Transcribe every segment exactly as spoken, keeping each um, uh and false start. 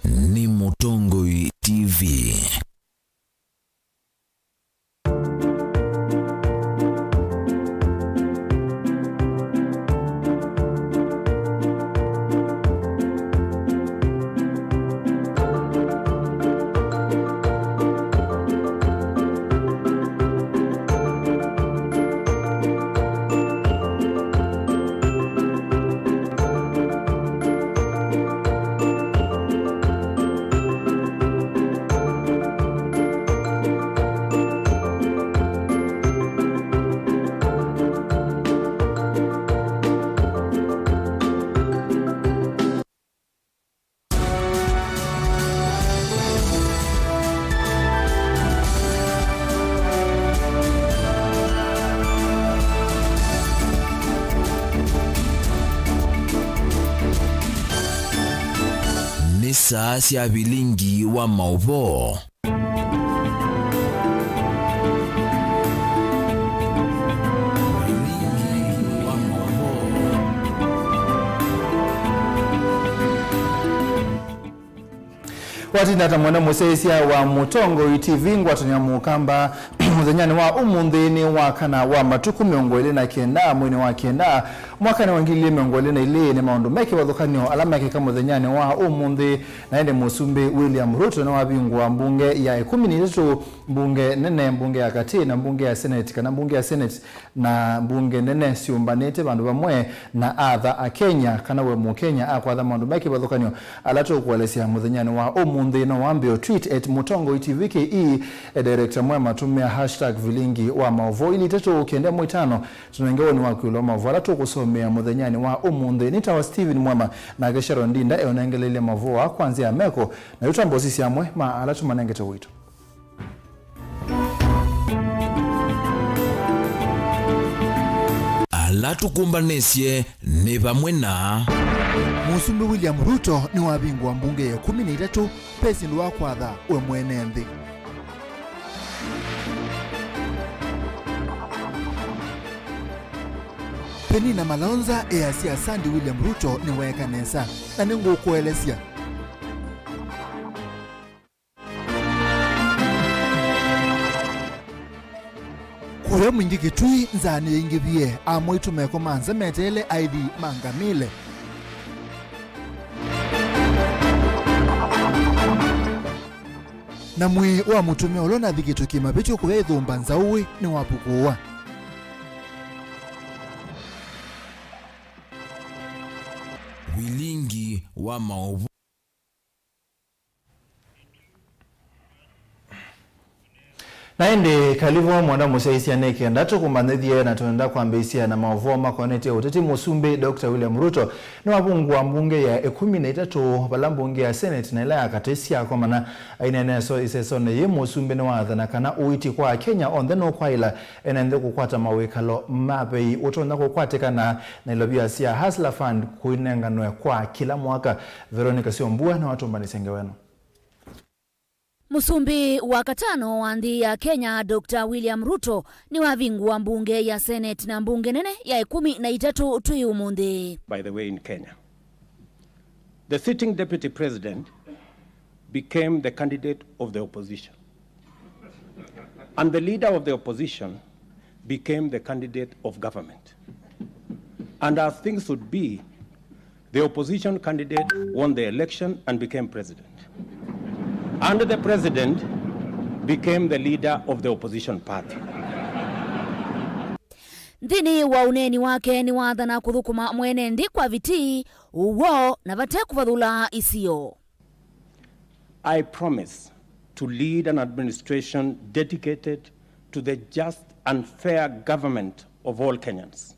nĩ Mũtongoi T V. Nĩ saa sya vilingi wa maũvoo. Watinda ta mwene mũsyaĩĩsya wa Mũtongoi T V, ngwatanĩa mũkamba mũthenyanĩ wa ũmũnthĩ nĩ wa kana wa matukũ mĩongo ĩlĩ na kenda mweinĩ wa kenda mwakanĩ wa ngili ilĩ mĩongo ĩlĩ na ilĩ. Nĩ maũndũ me kĩvathũkany'o ala mekĩka mũthenyanĩ wa ũmũnthĩ. Na ĩndĩ Mũsumbĩ William Ruto nĩwavingũa mbunge ya ĩkũmi na itatũ, mbunge nene, mbunge ya katĩ, na mbunge ya Senate, kana mbunge ya Senate na mbunge nene syũmbanĩte vandũ vamwe na atha a Kenya, kana we Mũkenya akwatha maũndũ me kĩvathũkany'o ala tũkũelesya mũthenyanĩ wa ũmũnthĩ. No wambe ũ tweet at Mũtongoi T V K E, e director mwema tũmĩa hashtag vilingi wa maũvoo. Ili itatũ kenda ĩmwe itano, tũnenge woni waku ĩũlũ wa maũvoo ala tũkũsomea mũthenyanĩ wa ũmũnthĩ. Nĩ tawa Stephen Mwema, nake Sharon Ndinda eũnengeleile maũvoo aa kwa nzĩa ya meko, na yu twambe ũsisya amwe ma ala tũmanengete ũito. Ala tũkũmbanĩsye nĩ vamwe na Mũsumbĩ William Ruto nĩwavingũa mbunge ya ĩkũmi na itatũ, ve syĩndũ wa kwatha we mwene nthĩ. Penina Malonza easya Sandy William Ruto nĩweeka nesa, na nĩngũkũelesya. Kũya mwingĩ Kitui, nzaa nĩyaingĩvie, amwaitũ meko ma nza meteele aithi mangamĩle. Na mwĩĩ wa mũtumĩa ũla ũnathikĩtwe kĩmavĩtyo kũya ĩthũmba nzaũĩ nĩwavukũwa. Vilingi wa maũvoo. Na ĩndĩ, kalivu mwenda mũsyaĩĩsya nĩ kenda tũkũmanyĩthye, na twenda kwambĩĩsya na maũvoo makonetye ũteti. Mũsumbĩ Doctor William Ruto nĩwavungũa mbunge ya ĩkũmi na itatũ, vala mbunge ya Senate na ĩla ya katĩ syakomana. Aineena ĩsesonĩ yĩĩ, mũsumbĩ nĩwaathana kana ũiiti kwa Akenya onthe nũkwaĩla ene nthĩ kũkwata mawĩkalo ma vei ũtonya kũkwatĩkana na ilovia sya Hustler Fund kũinenganwe kwa kĩla mwaka. Veronica Syombua nĩwatũmbanĩsye ngewa ĩno. Mũsumbĩ wa katano wa nthĩ ya Kenya, Doctor William Ruto, nĩwavingũa mbunge ya Senate na mbunge nene ya ĩkũmi na itatũ twĩ ũmũnthĩ. By the way, in Kenya, the sitting deputy president became the candidate of the opposition. And the leader of the opposition became the candidate of government. And as things would be, the opposition candidate won the election and became president. And the president became the leader of the opposition party. Nthĩnĩ wa ũneeni wake, nĩwaathana kũthũkũma mwene nthĩ kwa vitii, ũw'o, na vate kũvathũla isio. I promise to lead an administration dedicated to the just and fair government of all Kenyans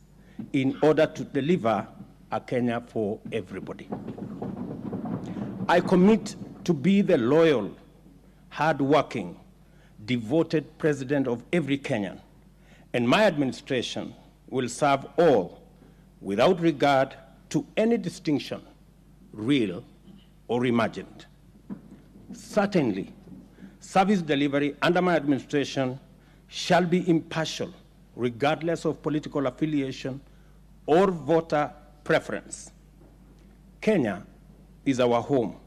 in order to deliver a Kenya for everybody. I commit to be the loyal, hard-working, devoted president of every Kenyan, and my administration will serve all without regard to any distinction, real or imagined. Certainly, service delivery under my administration shall be impartial, regardless of political affiliation or voter preference. Kenya is our home,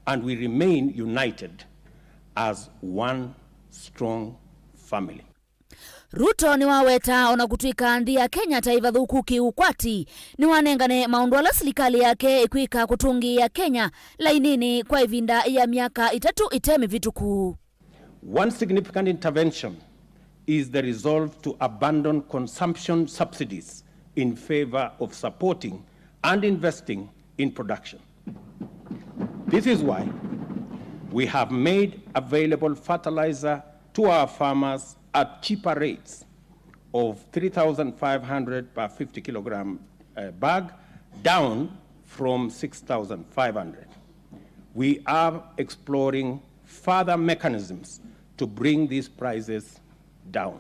And we remain united as one strong family. Ruto nĩwaweta ona kũtw'ĩka nthĩ ya Kenya ta ĩvathũku kĩũkwati, nĩwanengane maũndũ ala silikalĩ yake ĩkwĩka kũtũngĩĩa Kenya laininĩ kwa ĩvinda ya myaka ĩtatũ ĩte mĩvĩtũku. One significant intervention is the resolve to abandon consumption subsidies in favor of supporting and investing in production. This is why we have made available fertilizer to our farmers at cheaper rates of three thousand five hundred per fifty kilogram, uh, bag, down from six thousand five hundred. We are exploring further mechanisms to bring these prices down.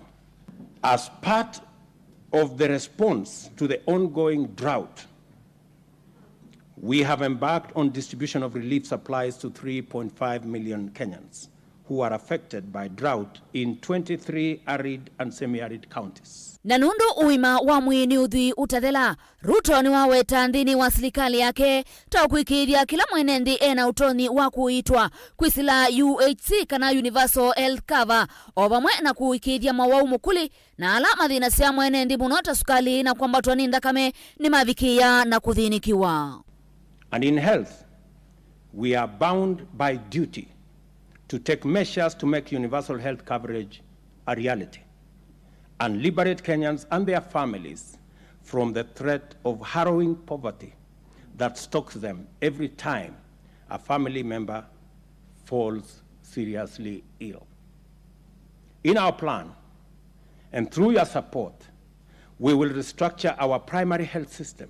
As part of the response to the ongoing drought, we have embarked on distribution of relief supplies to three point five million Kenyans who are affected by drought in twenty-three arid and semi-arid counties. Na nũndũ ũima wa mwĩĩ nĩ ũthwii ũtathela, Ruto nĩwaweta nthĩnĩ wa silikalĩ yake ta ũkũĩkĩĩthya kĩla mwene nthĩ e na ũtonyi wa kũiitwa kwĩsĩla U H C kana Universal Health Cover, o vamwe na kũĩkĩĩthya mawau mũkũlĩ na ala mathĩnasya mwene nthĩ mũno ta sukalĩ na kwambatwa nĩ nthakame nĩmavikĩĩa na kũthĩnĩkĩwa. And in health, we are bound by duty to take measures to make universal health coverage a reality and liberate Kenyans and their families from the threat of harrowing poverty that stalks them every time a family member falls seriously ill. In our plan, and through your support, we will restructure our primary health system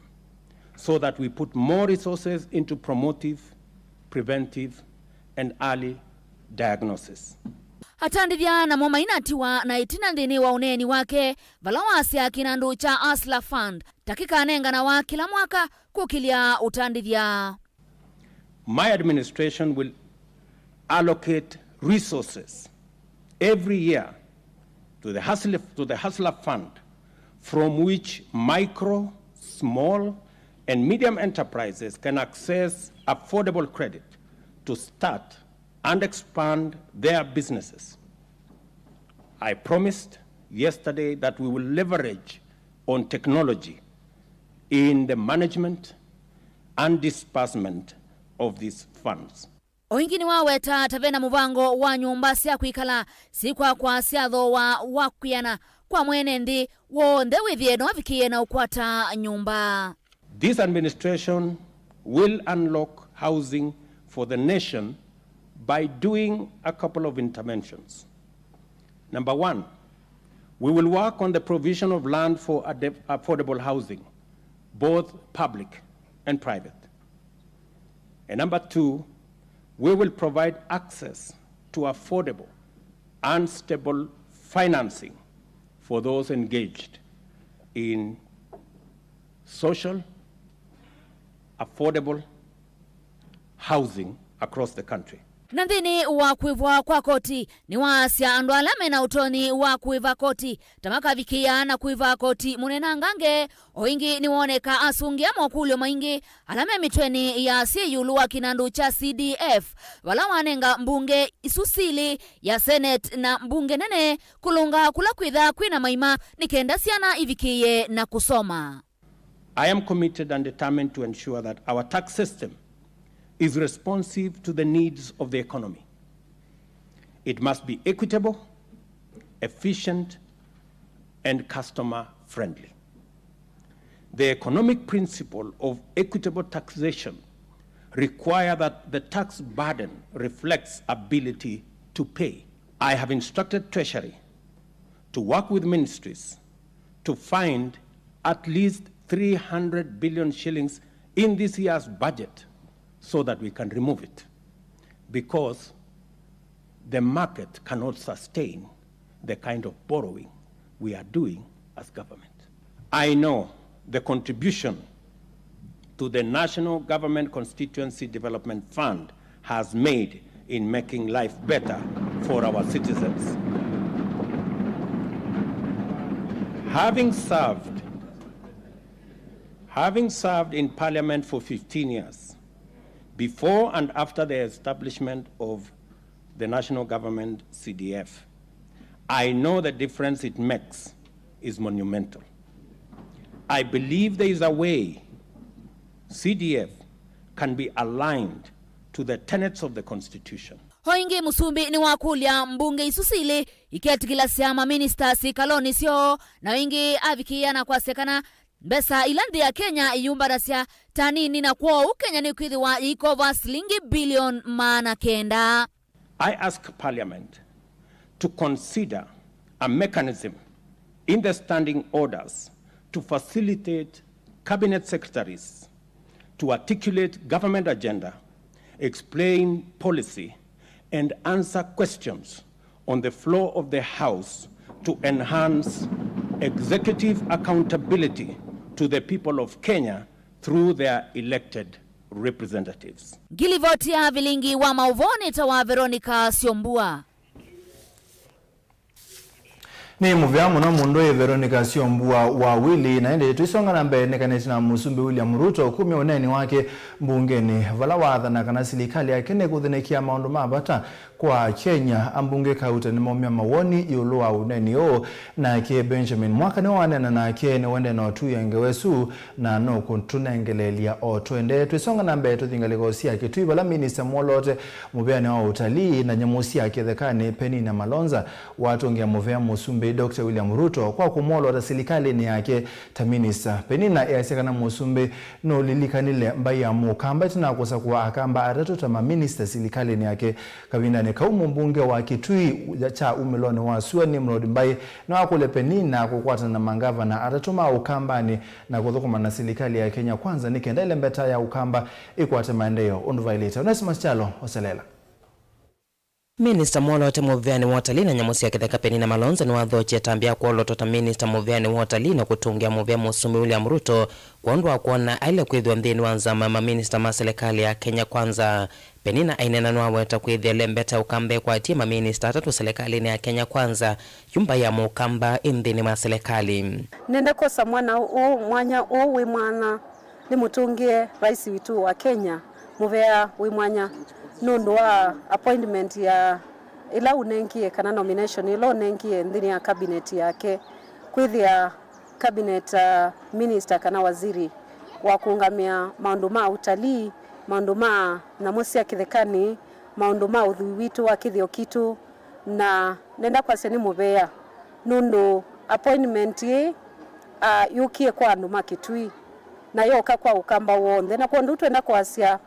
so that we put more resources into promotive, preventive, and early diagnosis. Atandĩthya namo mainatiwa na ĩtina nthĩnĩ wa ũneeni wake, vala wasya kĩnandũ kya Hustler Fund ta kĩkanenganawa kĩla mwaka kũkĩlya ũtandĩthya. My administration will allocate resources every year to the Hustler, to the Hustler Fund, from which micro, small, and medium enterprises can access affordable credit to start and expand their businesses. I promised yesterday that we will leverage on technology in the management and disbursement of these funds. O ĩngĩ nĩwaweta ta ve na mũvango wa nyũmba sya kwĩkala syĩkwakwa sya thooa wa kwĩana kwa mwene nthĩ w'onthe wĩthĩe no avikĩĩe na ũkwata nyũmba. This administration will unlock housing for the nation by doing a couple of interventions. Number one, we will work on the provision of land for ade-, affordable housing, both public and private. And number two, we will provide access to affordable and stable financing for those engaged in social, affordable housing across the country. Na nthĩnĩ wa kũĩvwa kwa koti, nĩwaasya andũ ala me na ũtonyi wa kũĩva koti ta makavikĩĩa na kũĩva koti mũnenangange. O ĩngĩ nĩwooneka asũngĩa mokũlyo maingĩ ala me mĩtwenĩ ya syĩ ĩũlũ wa kĩnandũ kya C D F, vala wanenga mbunge isu silĩ ya Senate na mbunge nene kũlũnga kũla kwĩthaa kwĩ na maima nĩ kenda syana ivikĩĩe na kũsoma. I am committed and determined to ensure that our tax system is responsive to the needs of the economy. It must be equitable, efficient, and customer friendly. The economic principle of equitable taxation require that the tax burden reflects ability to pay. I have instructed Treasury to work with ministries to find at least three hundred billion shillings in this year's budget so that we can remove it, because the market cannot sustain the kind of borrowing we are doing as government. I know the contribution to the National Government Constituency Development Fund has made in making life better for our citizens. Having served, having served in Parliament for fifteen years, Before and after the establishment of the national government, C D F, I know the difference it makes is monumental. I believe there is a way C D F can be aligned to the tenets of the constitution. O ĩngĩ, Mũsumbĩ nĩwakũlya mbunge isu silĩ iketĩkĩlasya maminista sikalonĩ syoo, na o ĩngĩ avikĩĩa na kwasya kana mbesa ila nthĩ ya Kenya ĩyũmbanasya ta nini, na kwoou Kenya nĩkwĩthĩwa yĩikova silingi bilioni maana kenda. I ask Parliament to consider a mechanism in the standing orders to facilitate cabinet secretaries to articulate government agenda, explain policy, and answer questions on the floor of the House to enhance executive accountability to the people of Kenya through their elected representatives. Ngilivoti ya vilingi wa maũvoo nĩtawa Veronica Syombua. Nĩ mũvea mũno mũndũ ĩ Veronica Syombua wa Wili, na ĩndĩ tũisonga na mbee nĩkanĩte na Mũsumbĩ William Ruto kumya ũneeni wake mbungenĩ, vala waathana kana silikalĩ yake nĩkũthĩnĩkĩa maũndũ ma vata kwa Kenya. Ambunge kauta nĩmaumya mawoni ĩũlũ wa ũneeni ũũ, nake Benjamin Mwaka nĩwaneena nake nĩwendee na ũtũĩa ngewa ĩsu na nũkũtũnengeleelya o twende. Twĩsonga na mbee tũthi ngalĩko sya Kitui, vala minista mwoloote mũvĩanĩ wa ũtalii na nyamũ sya kĩthekanĩ Penina Malonza watũngĩa mũvea Mũsumbĩ Doctor William Ruto kwa kũmwolota silikalĩnĩ yake ta minista. Penina easya kana Mũsumbĩ nũlilikanile mbaĩ ya Mũkamba ĩtina wa kũsakũa Akamba atatũ ta maminista silikalĩnĩ yake. Kavindanĩ kau, mũmbunge wa Kitui kya umĩlonĩ wa sua Nimrod Mbai nĩwakũlya Penina kũkwatana na mangavana atatũ ma Ũkambanĩ na kũthũkũma na silikalĩ ya Kenya Kwanza nĩ kenda ĩlembeta ya Ũkamba ĩkwate maendeeo ũndũ vaĩlĩte. Onesmus Kyalo ũseleela. Minista mwoloote mũvĩanĩ wa ũtalii na nyamũ sya kĩtheka Penina Malonza nĩwathokye ĩtambya ya kwolotwa ta minista mũvĩanĩ wa ũtalii na kũtũngĩa mũvea Mũsumbĩ William Ruto kwondũ wa kwona aĩle kwĩthĩwa nthĩnĩ wa nzama ya maminista ma silikalĩ ya Kenya Kwanza. Penina aineena nĩwaweta kwĩthĩa ĩlembeta ya Ũkamba ĩkwatie maminista atatũ silikalĩnĩ ya Kenya Kwanza, yu mbaĩ ya Mũkamba ĩ nthĩnĩ wa silikalĩ. Nenda kwosa mwana ũũ, mwanya ũũ wĩ mwana, nĩmũtũngĩe rais witũ wa Kenya mũvea wĩ mwanya nũndũ wa appointment ya ĩla ũnengie, kana nomination ĩla ũnengie nthĩnĩ ya cabinet yake, kwĩthĩa cabinet, uh, minister kana waziri wa kũũngamĩa maũndũ ma ũtalii, maũndũ ma nyamũ sya kĩthekanĩ, maũndũ ma ũthwii witũ wa kĩthĩo kitũ, na nenda kwasya nĩ mũvea nũndũ appointment ĩĩ, ah, yũkie kwa andũ ma Kitui na yoka kwa Ũkamba w'onthe. Na kwondũ twenda kwasya,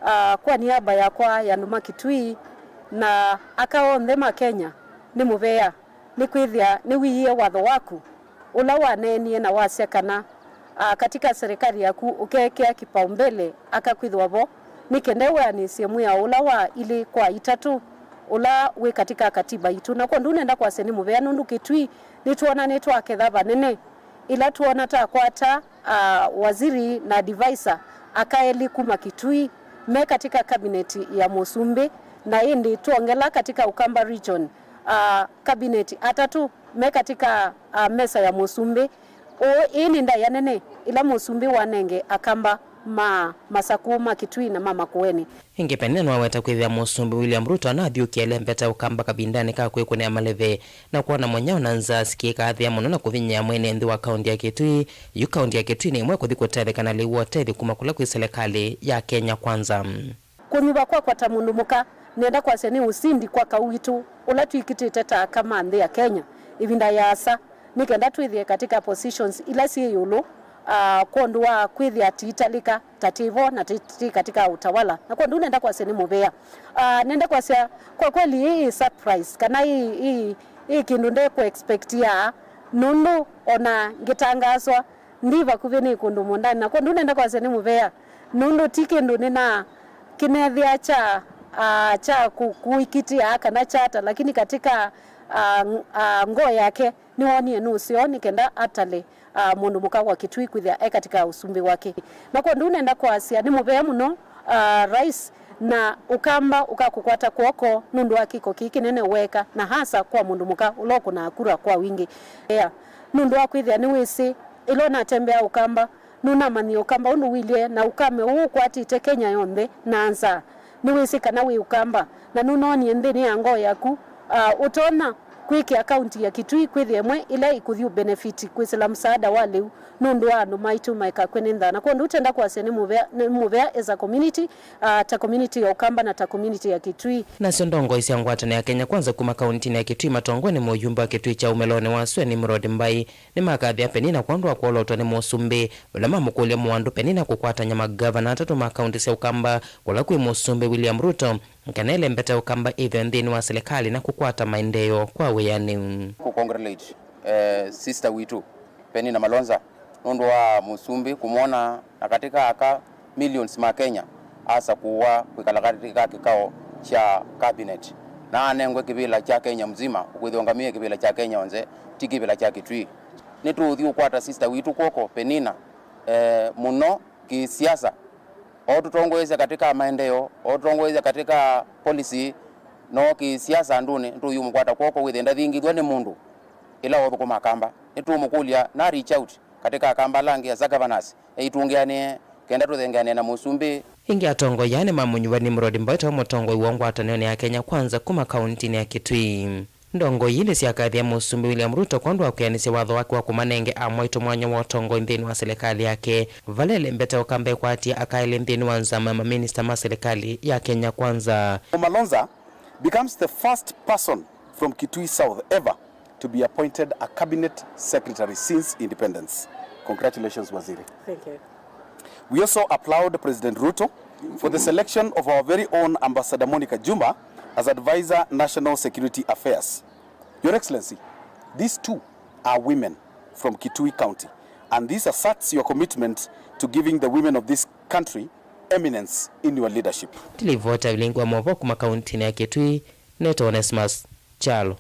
ah, kwa niaba yakwa ya andũ ma Kitui na aka onthe ma Kenya, nĩ mũvea nĩkwĩthĩa nĩwiie watho waku ũla waneenie na wasya kana, ah, katika serikali yaku ũkeekĩa kipaumbele aka kwĩthĩwa vo, nĩ kenda wĩanĩsye mwĩao ũla wa ilĩ kwa itatũ ũla wĩ katika katiba itũ. Na kwondũ nenda kwasya nĩ mũvea nũndũ Kitui nĩtwona nĩtwaketha vanene ĩla twona takwata, ah, waziri na advisor aka elĩ kuma Kitui me katika cabinet ya Mũsumbĩ, na ĩndĩ twongela katika Ũkamba region, ah, cabinet atatũ me katika, ah, mesa ya Mũsumbĩ. Ũũ, ĩĩ nĩ ndaĩa nene ĩla Mũsumbĩ wanenge Akamba ma Masakũ, ma Kitui na ma Makueni. Ĩngĩ Penina nĩwaweta kwĩthĩa Mũsumbĩ William Ruto anathyũkie ĩlembeta ya Ũkamba kavindanĩ ka kwĩkũnĩa maleve na kwona mũnyao na nzaa sikĩkaathĩa mũno na kũvinyĩĩa mwene nthĩ wa kaunti ya Kitui. Yu kaunti ya Kitui nĩ ĩmwe kũthi kũtetheka na lĩu wa ũtethyo kuma kũla kwĩ silikalĩ ya Kenya Kwanza. Kũnyuva kwakwa ta mũndũ mũka, nenda kwasya nĩ ũsindi kwa kau witũ ũla twĩkĩtĩte ta aka ma nthĩ ya Kenya ĩvinda yaasa, nĩ kenda twĩthĩe katika positions ila syĩ ĩũlũ, ah, kwondũ wa kwĩthĩa tiitalĩka ta tĩ vo na tĩ, tĩ katika utawala. Na kwondũ nenda kwasya nĩ mũvea. Ah, nenda kwasya kwa kweli hii surprise kana hii, hii, hii kĩndũ ndeku expectia, nũndũ ona ngĩtangaswa ndi vakuvĩ nĩ kũndũ mũndani. Na kwondũ nenda kwasya nĩ mũvea nũndũ ti kĩndũ nĩna kĩnethĩa kya, ah, kya kũ-, kũikitĩa kana kyata, lakini katika, ah, ng-, ah, ngoo yake nĩwonie nũseo nĩ kenda atale, ah, mũndũ mũka wa Kitui kwĩthĩa e katika ũsumbĩ wake. Na kwondũ nenda kwasya nĩ mũvea mũno, ah, rais, na Ũkamba ũkakũkwata kw'oko nũndũ wa kĩko kĩĩ kĩnene weeka, na hasa kwa mũndũ mũka ũla ũkũnaa kura kwa wingĩ. Ea, nũndũ wa kwĩthĩa nĩwĩsĩ, ĩla ũnatembea Ũkamba, Nũnamanyie Ũkamba ũndũ ũilyĩ, na ũkame ũũ ũkwatĩte Kenya yonthe na nza. Nĩwĩsĩ kana wĩ Ũkamba, na nũnoonie nthĩnĩ ya ngoo yaku, ah, ũtonya kwĩkĩa kaunti ya Kitui kwĩthĩa ĩmwe ĩla ĩkũthi ũbenefiti kwĩsĩla msaada wa lĩu nũndũ wa andũ maitũ maikakw'e nĩ nzaa. Na kwondũ ũtenda kwasya nĩ mũvea, nĩ mũvea as a community, ah, ta community ya Ũkamba na ta community ya Kitui. Nasyo ndongoi sya ngwatanĩo ya Kenya Kwanza kuma kauntinĩ ya Kitui matongoew'e nĩ mũyumbe wa Kitui kya Ũmelonĩ wa Sua Nimrod Mbai, nĩmakathĩa Penina kwondũ wa kwolotwa nĩ mũsumbĩ, vala mamũkũlya mũandũ Penina kũkwatany'a magavana atatũ ma kaunti sya Ũkamba, kũla kwĩ mũsumbĩ William Ruto, kana ĩlembete Ũkamba ĩthĩwe nthĩnĩ wa silikalĩ na kũkwata maendeeo kwa wĩanĩu. Kũ congratulate, eh, sister witũ Penina Malonza nũndũ wa mũsumbĩ kũmwona na katika aka millions ma Kenya asa kũwa kwĩkala katika kĩkao kya cabinet, na anengwe kĩvĩla kya Kenya mzima, ũkwĩthĩwa ngamĩe kĩvĩla kya Kenya onthe, ti kĩvĩla kya Kitui. Nĩtũũthi ũkwata sister witũ kw'oko Penina, eh, mũno kĩsiasa, o tũtongoesya katika maendeeo, o tũtongoesya katika policy, no kĩsiasa andũnĩ, nĩtũũthi ũmũkwata kw'oko wĩthĩe ndathingithw'a nĩ mũndũ ĩla ũthũkũma Akamba. Nĩtũũmũkũlya na reach out katika Akamba ala angĩ as a governors, eitũngĩanĩe kenda tũthengeanĩe na mũsumbĩ. Ĩngĩ atongoi aa nĩmamũnyuva Nimrod Mbai ta mũtongoi wa ngwatanĩonĩ ya Kenya Kwanza kuma kauntinĩ ya Kitui. Ndongoi ii nĩsyakathĩa mũsumbĩ William Ruto kwondũ wa kwĩanĩsya watho wake wa kũmanenge amwaitũ mwanya wa ũtongoi nthĩnĩ wa silikalĩ yake, vala ĩlembete Ũkamba ĩkwatie aka elĩ nthĩnĩ wa nzama ya maminista ma silikalĩ ya Kenya Kwanza. Malonza becomes the first person from Kitui South ever to be appointed a cabinet secretary since independence. Congratulations, Waziri. Thank you. We also applaud President Ruto for the selection of our very own Ambassador Monica Juma as Advisor National Security Affairs. Your Excellency, these two are women from Kitui County, and this asserts your commitment to giving the women of this country eminence in your leadership. Ndilivota vilingi wa mova kuma kauntinĩ ya Kitui, nĩtawa Onesmus Kyalo.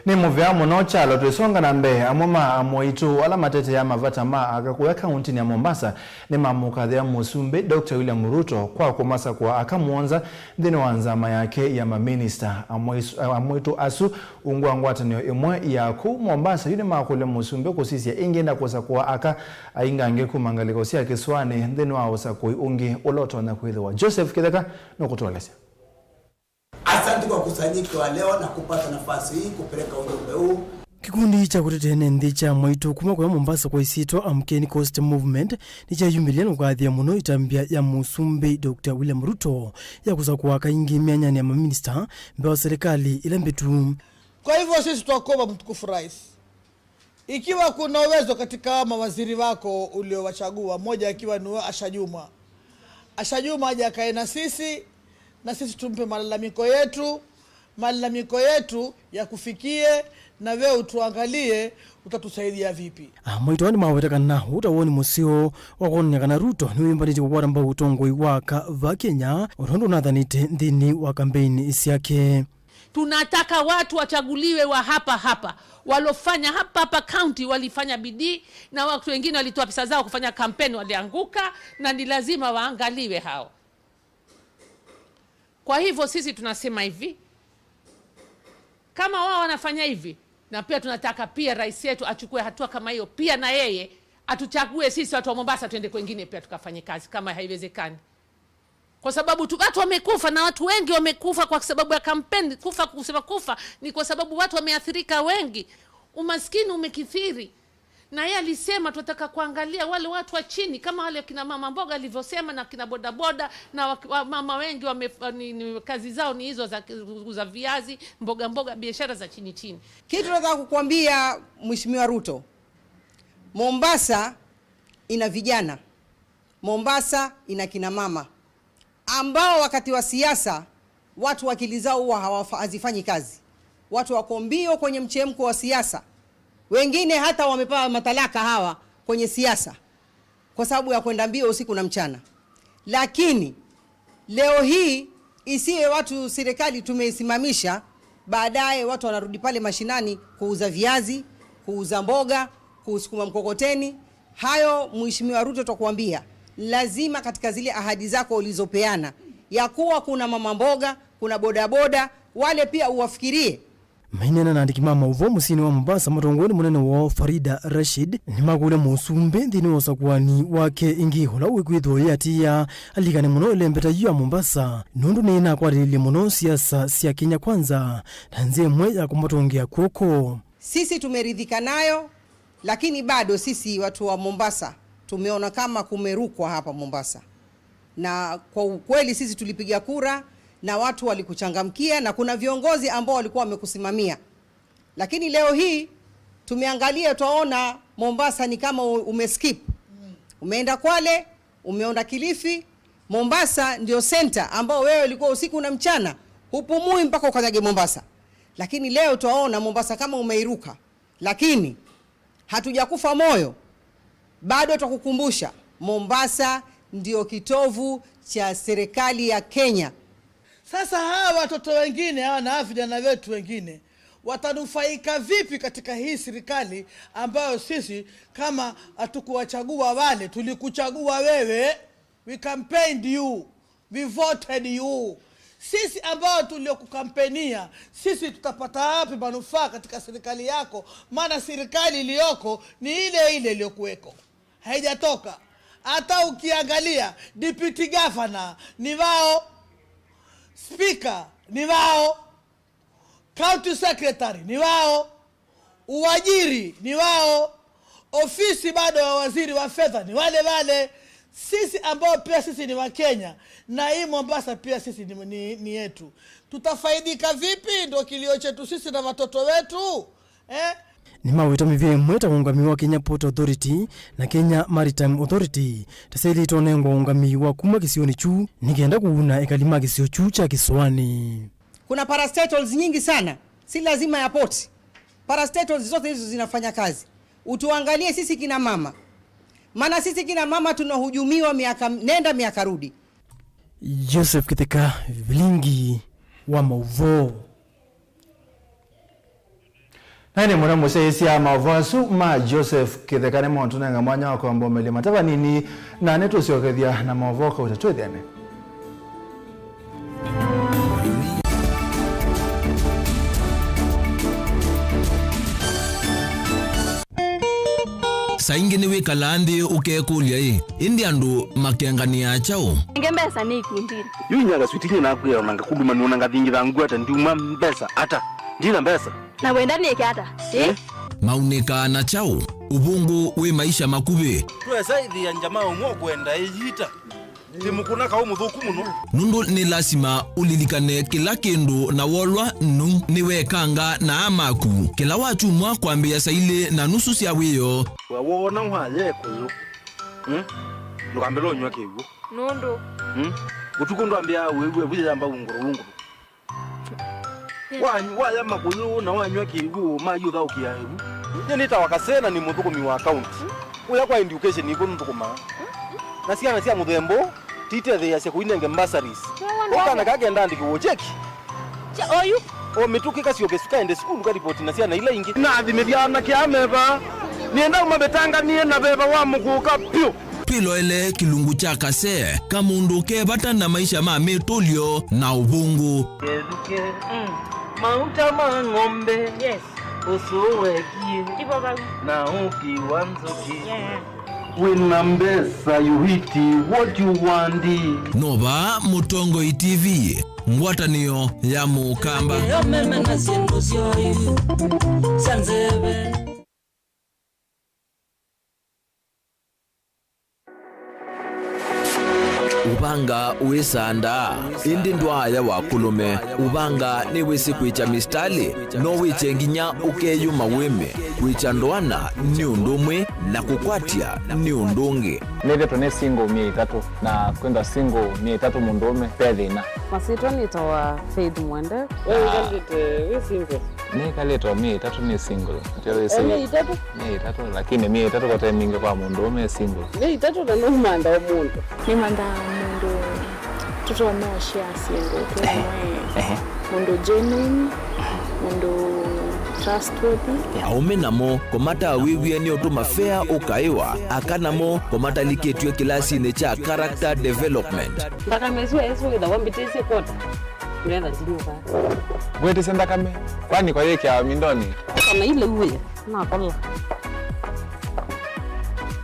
Nĩ mũvea mũno Kyalo. Twĩsonga na mbee, amwe ma amwaitũ ala mateteaa mavata ma aka kũya kauntinĩ ya Mombasa nĩmamũkathĩa mũsumbĩ Doctor William Ruto kwa kũmasakũa aka mũonza nthĩnĩ wa nzama yake ya maminista. Amwaisu-, amwaitũ asu ungu wa ngwatanĩo ĩmwe ya kũu Mombasa yu nĩmakũlya mũsumbĩ kũsisya ĩngĩ na kũsakũa aka aingange kuma ngalĩko sya kĩsũanĩ nthĩnĩ wa ũsakũi ũngĩ ũla ũtonya kwĩthĩwa. Joseph Kĩtheka nũkũtũelesya. Asante kwa kusanyiko wa leo na kupata nafasi hii kupeleka ujumbe huu. Kĩkundi kya kũtetea ene nthĩ kya mwaitũ kuma kũya Mombasa kwa ĩsyĩtwa Amkeni Coast Movement nĩkyayumĩlya na kũkathĩa mũno ĩtambya ya mũsumbĩ Doctor William Ruto ya kũsakũa aka aingĩ myanyanĩ ya maminista mbee wa serikali ĩla mbĩtu. Kwa hivyo sisi twakuomba mtukufu rais, ikiwa kuna uwezo katika hawa mawaziri wako uliowachagua, mmoja akiwa ni huyo Asha Jumwa. Asha Jumwa aje akae na sisi, na sisi tumpe malalamiko yetu, malalamiko yetu yakufikie, na wewe utuangalie, utatusaidia vipi? Amwaitũ aa nĩmaweta kana ũũ ta woni mũseo wa kwonany'a kana Ruto nĩwĩyũmbanĩtye kũkwata mbau ũtongoi wa aka va Kenya, o tondũ ũnathanĩte nthĩnĩ wa kambeini syake. Tunataka watu wachaguliwe wa hapa hapa. Walofanya hapa hapa county walifanya bidii, na watu wengine walitoa pesa zao kufanya kampeni, walianguka, na ni lazima waangaliwe hao. Kwa hivyo sisi tunasema hivi, kama wao wanafanya hivi, na pia tunataka pia rais yetu achukue hatua kama hiyo, pia na yeye atuchague sisi watu wa Mombasa tuende kwengine pia tukafanye kazi kama haiwezekani. Kwa sababu tu, watu wamekufa, na watu wengi wamekufa kwa sababu ya kampeni. Kufa, kusema kufa, ni kwa sababu watu wameathirika wengi. Umaskini umekithiri. Na yeye alisema tunataka kuangalia wale watu wa chini, kama wale kina mama mboga alivyosema, na kina bodaboda, na wa, wa, mama wengi wame, ni, ni, kazi zao ni hizo za kuuza viazi, mboga mboga, biashara za chini chini. Kitu nataka kukuambia, Mheshimiwa Ruto, Mombasa ina vijana. Mombasa ina kina mama ambao wakati wa siasa watu akili zao huwa hawafa-, hazifanyi kazi. Watu wako mbio kwenye mchemko wa siasa. Wengine hata wamepewa matalaka hawa kwenye siasa kwa sababu ya kwenda mbio usiku na mchana. Lakini leo hii isiwe watu, serikali tumeisimamisha, baadaye watu wanarudi pale mashinani kuuza viazi, kuuza mboga, kusukuma mkokoteni. Hayo, Mheshimiwa Ruto, tutakuambia, lazima katika zile ahadi zako ulizopeana, ya kuwa kuna mama mboga, kuna bodaboda, wale pia uwafikirie. Maineena na andĩki ma maũvoo mũsyĩnĩ wa Mombasa matongoew'e nĩ mũnene woo Farida Rashid, nĩmakũlya mũsumbĩ nthĩnĩ wa ũsakũani wake ĩngĩ ũla wĩkwĩthĩwa ũyĩatĩĩa alilikane mũno ĩlembeta yu ya Mombasa, nũndũ nĩĩnakwatĩlĩlye mũno siasa sya Kenya Kwanza na nzĩa ĩmwe ya kũmatũngĩa kw'oko. Sisi tumeridhika nayo, lakini bado sisi watu wa Mombasa tumeona kama kumerukwa hapa Mombasa. Na kwa ukweli sisi tulipiga kura na watu walikuchangamkia na kuna viongozi ambao walikuwa wamekusimamia. Lakini leo hii tumeangalia, twaona Mombasa ni kama u-, umeskip. Umeenda Kwale, umeenda Kilifi, Mombasa ndio center ambao wewe ulikuwa usiku na mchana hupumui mpaka ukanyage Mombasa. Lakini leo twaona Mombasa kama umeiruka. Lakini hatujakufa moyo, bado twakukumbusha, Mombasa ndio kitovu cha serikali ya Kenya. Sasa hawa watoto wengine hawa na hawa vijana wetu wengine watanufaika vipi katika hii serikali ambayo sisi kama hatukuwachagua wale, tulikuchagua wewe? We campaigned you. We voted you. Sisi ambao tuliokukampenia, sisi tutapata wapi manufaa katika serikali yako? Maana serikali iliyoko ni ile ile iliyokuweko. Haijatoka. Hata ukiangalia, deputy governor ni wao, speaker ni wao, county secretary ni wao, uwajiri ni wao, ofisi bado wa waziri wa fedha ni wale wale. Sisi ambao pia sisi ni wa Kenya, na hii Mombasa pia sisi ni, ni, ni yetu. Tutafaidika vipi? Ndo kilio chetu sisi na watoto wetu, eh? Nĩmaweta mĩvĩa ĩmwe ta ũũngami wa Kenya Port Authority na Kenya Maritime Authority ta syaĩlĩte ũnengwa ũũngami wa kuma kĩsionĩ kyu nĩ kenda kũuna ekali ma kĩsio kyu kya kĩsũanĩ. Kuna parastatals nyingi sana, si lazima ya port. Parastatals zote hizo zinafanya kazi. Utuangalie sisi kina mama, maana sisi kina mama tunahujumiwa miaka nenda miaka rudi. Joseph Kĩtheka, Vilingi wa Maũvoo. Na ĩndĩ mũno mũsyaĩĩsya maũvoo asu ma Joseph Kĩtheka nĩmotũnenga mwanya wa kwamba ũmĩlya mata vanini, na nĩtũsyokethya na maũvoo kauta twĩthĩane. Saa ingĩ nĩwĩkalaa nthĩ ũkekũlya-ĩ, ĩndĩ andũ makenganĩaa kyaũ? Nenge mbesa nĩ ikundinĩ. Yu inya kaswiti nyie nakwĩa ona ngakuluma nũna ngathingitha ngwata ndiuma mbesa ata? Ndina mbesa. Na wenda nĩke ata? Ĩ? Eh? Maunĩkaa na kyaũ? Ũvũngũ wĩ maisha makuvĩ. Twesa ĩthĩa njama ũmwe ũkwenda ĩyita. Ti mũkũna kaũ mũthũku mũno. Nũndũ nĩ lasima ũlilikane kĩla kĩndũ na wolwa nũu nĩwekanga na aa maku. Kĩla wakyumwa kwambĩĩa saa ilĩ na nusu sya wĩoo. Woona waya ĩkũyũ, hmm? Ndũkambĩle ũnyw'a kĩw'ũ. Nũndũ? Hmm? Ũtukũ ndwambĩaa wĩw'e vu yĩyamba ungũrũ ungũrũ. Wa-, waya makũyũ na wanyw'a kĩw'ũ, mayũthaũkĩa ĩvu. Nyie nĩtawa Kasena, nĩ mũthũkũmi wa kaunti. Ũya kwa education nĩkw'o nũthũkũmaa. Na syana sya mũthemba ũũ titetheeasya kũinenge bursaries. Ũkana kaa kenda andĩkĩwe cheki. Oyu. O mĩtũkĩ kasyoke sukaende sukulu karipoti na syana ila ingĩ. Nathimĩthya anake aa me vaa. Nĩenda ũmavĩtanganie na veva wa mũkũka pyũ. Twĩloele kĩlungu kya Kasee, kamũndũ ke vata na maisha ma mĩtũlyo na ũvũngũ. Kethukĩ, mm, mauta ma ng'ombe, yes, ũsũ wekie, ivo vau, na ũki wa nzũkĩ. Yeah. Wĩna mbesa, you eat what you want. No vaa Mũtongoi T V, ngwatanĩo ya Mũkamba. Eo meme na syĩndũ syoo sya nzeve. Ũvanga wĩsandaa, ĩndĩ ndwaaya wa kũlũme. Ũvanga nĩwĩsĩ kwĩkya mĩsitalĩ, no wĩkye nginya ũkeyũma wĩme. Kwĩkya ndoana nĩ ũndũ ũmwe na kũkwatya nĩ ũndũ ũngĩ. Nĩthĩtwe nĩ single myei ĩtatũ, na kwĩthwa single myei ĩtatũ mũndũũme, ve thĩna. Masyĩtwa nĩtawa Faith Mwende. We wĩkalĩte wĩ single? Nĩkalĩte o myei ĩtatũ nĩ single. Ndio wĩsĩ. O myei ĩtatũ? Myei ĩtatũ, lakini myei ĩtatũ kote mingĩ kwa mũndũũme e single. Myei ĩtatũ na nũmantha o mũndũ. Nĩmanthaa mũndũ tũtonya ũshare syĩndũ twĩ hamwe. Ehe. Mũndũ genuine, mũndũ trustworthy. Aũme namo, kũmatawĩw'ĩa nĩ ũtũma fea ũkaĩwa, aka namo, kũmatalikĩtw'e kĩlasinĩ kya character development. Nthakame ĩsu ĩsu wĩthawa mbĩtĩsye kota. Ndetha ndinyuka. Ngwĩtĩsya nthakame, kwani kwayĩkĩawa mindonĩ? Kana ile uwe, nakola.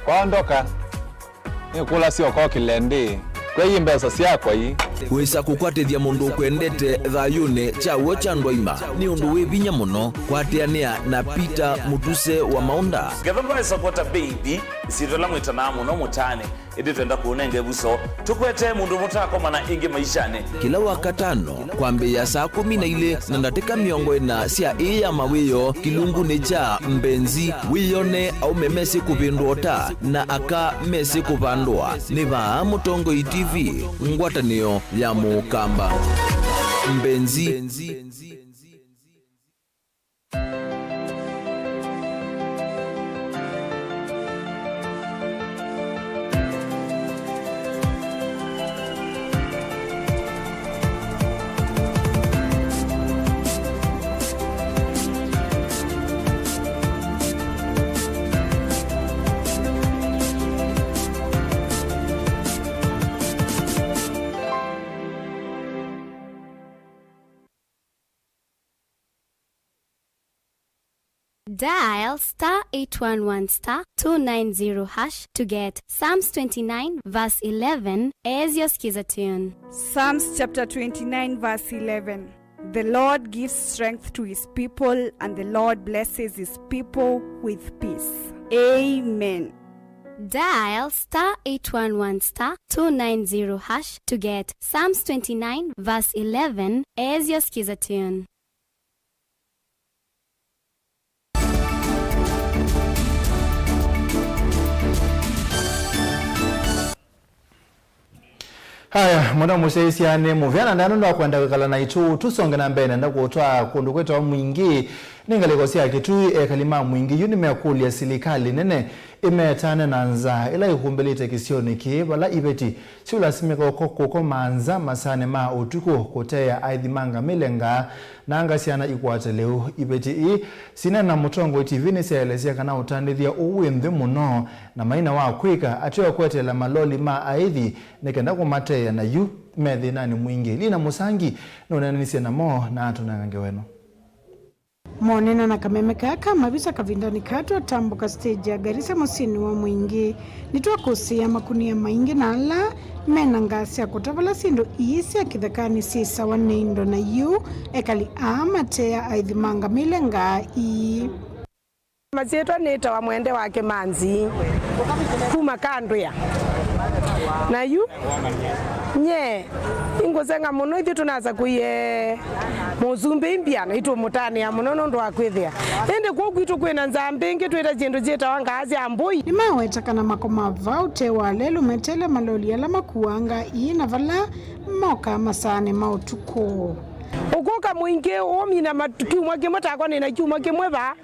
Kwaondoka, nĩkũlasya ũkokĩle ndĩ. Kwei mbesa syakwa ii. Wĩsa kũkwatĩthya mũndũ ũkwendete thayũnĩ kya w'o kya ndwaima nĩ ũndũ wĩ vinya mũno. Kwatĩanĩa na Peter Mũtuse wa Maũnda. Ngetha mbaĩsa kwata mbei ithi, isyĩtwa ĩla mwĩtanaa mũno mũtaanĩ. Ĩndĩ twenda kũũnenga ĩvuso, tũkwete mũndũ mũtaakomana ĩngĩ maishanĩ. Kĩla Wakatano, kwambĩĩa saa kũmi na ilĩ na ndatĩka mĩongo ĩna sya ĩĩ ya mawĩoo, kĩlungunĩ kya Mbenzi, wĩyone aũme mesĩ kũvĩndũa ũta na aka mesĩ kũvandũa. Nĩ vaa Mũtongoi T V, ngwatanĩo ya Mũkamba. Mbenzi. Dial star eight one one star two nine zero hash to get Psalms twenty-nine verse eleven as your Skiza tune. Psalms chapter twenty-nine verse eleven. The Lord gives strength to his people, and the Lord blesses his people with peace. Amen. Dial star eight one one star two nine zero hash to get Psalms twenty-nine verse eleven as your Skiza tune. Haya, mũno mũsyaĩĩsya nĩ mũvea na ndaa nũndũ wa kwenda kwĩkala naitũ. Tũsonge na mbee, nenda kũtwaa kũndũ kwĩtawa Mwingĩ. Nĩ ngalĩko sya Kĩtui, ekali ma Mwingĩ yu nĩmekũlya silikalĩ nene ĩmetane na nzaa ĩla ĩkumbĩlĩte kĩsionĩ kĩĩ, vala iveti siũlasimĩka ũko-, kũkomaa nza masaanĩ ma ũtukũ, kũteea aithi ma ngamĩle ngaa, na anga syana ikwate lĩu. Iveti ii sineena na Mũtongoi T V nĩsyaelesya kana ũtandĩthya ũũ wĩ nthĩ mũno, na maina wa kwĩka ateo kweteela maloli ma aithi nĩ kenda kũmateea, na yu me thĩnanĩ mwingĩ. Lina Mũsangi nũneenanisye namo na atũnenga ngewa ĩno. Monena na kameme kaa ka mavisa kavindanĩ kaa twatambũka stage ya Garissa mũsyĩnĩ wa Mwingĩ, nĩtwakũsĩĩa makunia maingĩ na ala me na ngaa sya kũta vala syĩndũ ii sya kĩthekanĩ syĩsawa nĩ indo, na yu ekali aa mateea aithi ma ngamĩle ngaa ii. Masyĩtwa nĩtawa Mwende wa Kĩmanzi, kuma Kandwĩa. Na yu, nye, ingũsenga mũno ithyĩ tũnasakũie mũsumbĩ imbia na itũmũtanĩa mũno nũndũ wa kwĩthĩa. Ĩndĩ kũu kwitũ kwĩna nzaa mbingĩ twĩta syĩndũ syĩtawa ngaa sya mbũi. Nĩmaweta kana makoma vau ũtee wa lelũ meteele maloli ala makuaa ngaa ii na vala mokaa masaanĩ ma ũtukũ. Ũkũka Mwingĩ ũmina mat-, kyumwa kĩmwe takwa nĩ na kyumwa kĩmwe vaa.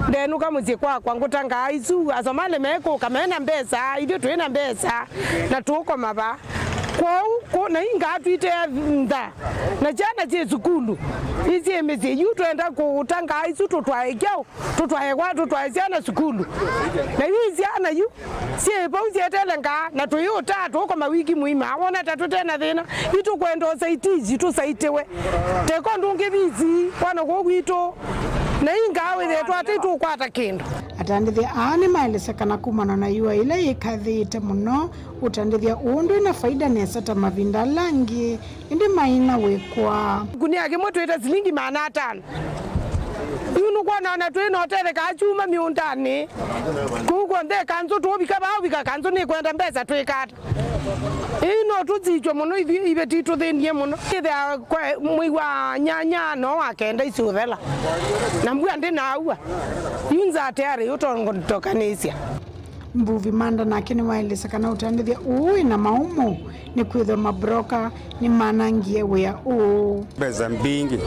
Ndenũka mũsyĩ kwakwa ngũta ngaa isu, Asomali mekũka mena mbesa, ithyĩ twĩ na mbesa, na tũkoma va. Kwoou, kũ-, na ingaa twĩte ntha, na syana syĩ sukulu, isyĩ mĩsyĩ yu twenda kũta ngaa isu tũtwae kyaũ, tũtwae kwa, tũtwae syana sukulu. Na yu syana yu syĩ vau syetele ngaa, na tũyũtaa tũkoma wiki mũima, wona ta tũte na thĩna. Itũkwenda ũsaitizi, tũsaitiwe. Teko ndũngĩ visi, wana kũu gwitũ. Na ingaa wĩthĩe twatĩ tũkwata kĩndũ. Atandĩthya aa nĩmaelesya kana kumana na yũa ĩla yĩkathĩĩte mũno, ũtandĩthya ũũ ndwĩ na faida nesa ta mavinda ala angĩ, ĩndĩ maina wĩkwa. Kunia kĩmwe twĩta silingi maana atano. Yu nũkwona ona twĩ na ũtethekaa kyuma mĩũndanĩ. Kũu kw'onthe kanzũ tũũvika vaa ũvika kanzũ nĩkwenda mbesa twĩkata. Ĩĩ no tũthikw'a mũno ithyĩ iveti tũthĩnie mũno. Ĩthĩa kwa mwei wa nyanya no wa kenda isiũthela. Na mbua ndĩnaua. Yu nzaa tayarĩ ũtongotokanĩsya. Mbuvi Manda nake nĩwaelesya kana ũtandĩthya ũũ wĩ na maũmũ nĩkwĩthwa mabroka nĩmanangie wĩa ũũ. Mbesa mbingĩ.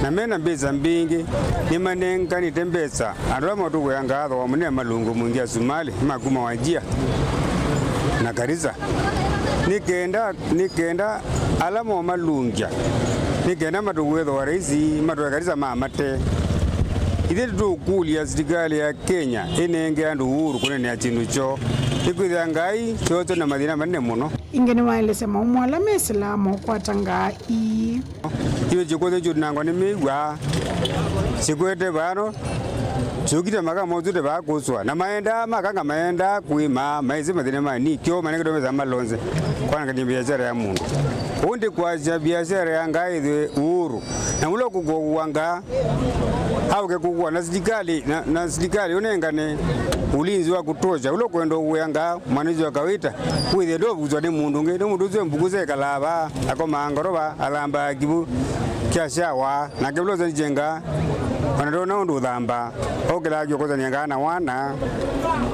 Na mena mbesa mbingĩ, nĩmanenganĩte mbesa andũ ala matũkũya ngatho wa mũnene malungu mwingĩ Asumali ma kuma Wajir na Garissa. Nĩ kenda, nĩ kenda ala momalungya, nĩ kenda matũkũe thooa raisi, matũe Garissa mamate. Ithyĩ tũkũlya silikalĩ ya Kenya ĩnenge andũ ũuru kũneenea syĩndũ kyoo, nĩkwĩthĩa ngai kyoo na mathĩna manene mũno. Ĩngĩ nĩwaelesya maũmũ ala mesĩlaa mokwata ngaa ii. Iwe syĩkwothe syũtinangwa nĩ mĩw'a, syĩkwete vano, syũkite maka mothuĩte vaa kũswa, na maendaa makanga maendaa kũĩma, maĩsĩ mathĩna ma nĩ kyo manengetwe mesa malonze kwanangany'a biashara ya mũndũ. Ũu ndĩ kwasya biashara ya ngaa ĩthwe ũũrũ. Na ũla ũkũkũa ngaa, aũke kũkũa na silikalĩ, na, na silikalĩ ũnengane ulinzi wa kutosha. Ũla ũkwenda ũkũĩa ngaa, mwananchi wa kawaida, wĩthĩe ndũvuswa nĩ mũndũ ũngĩ. Nĩ mũndũ ũsu e mbuku sekalaa vaa, akomaa ngorova, athambaa kĩvũ kya shawa, nake ũla ũsandĩkye ngaa, ona ndona ũndũ ũthambaa, okĩlaa kĩokozania ngaa na wana,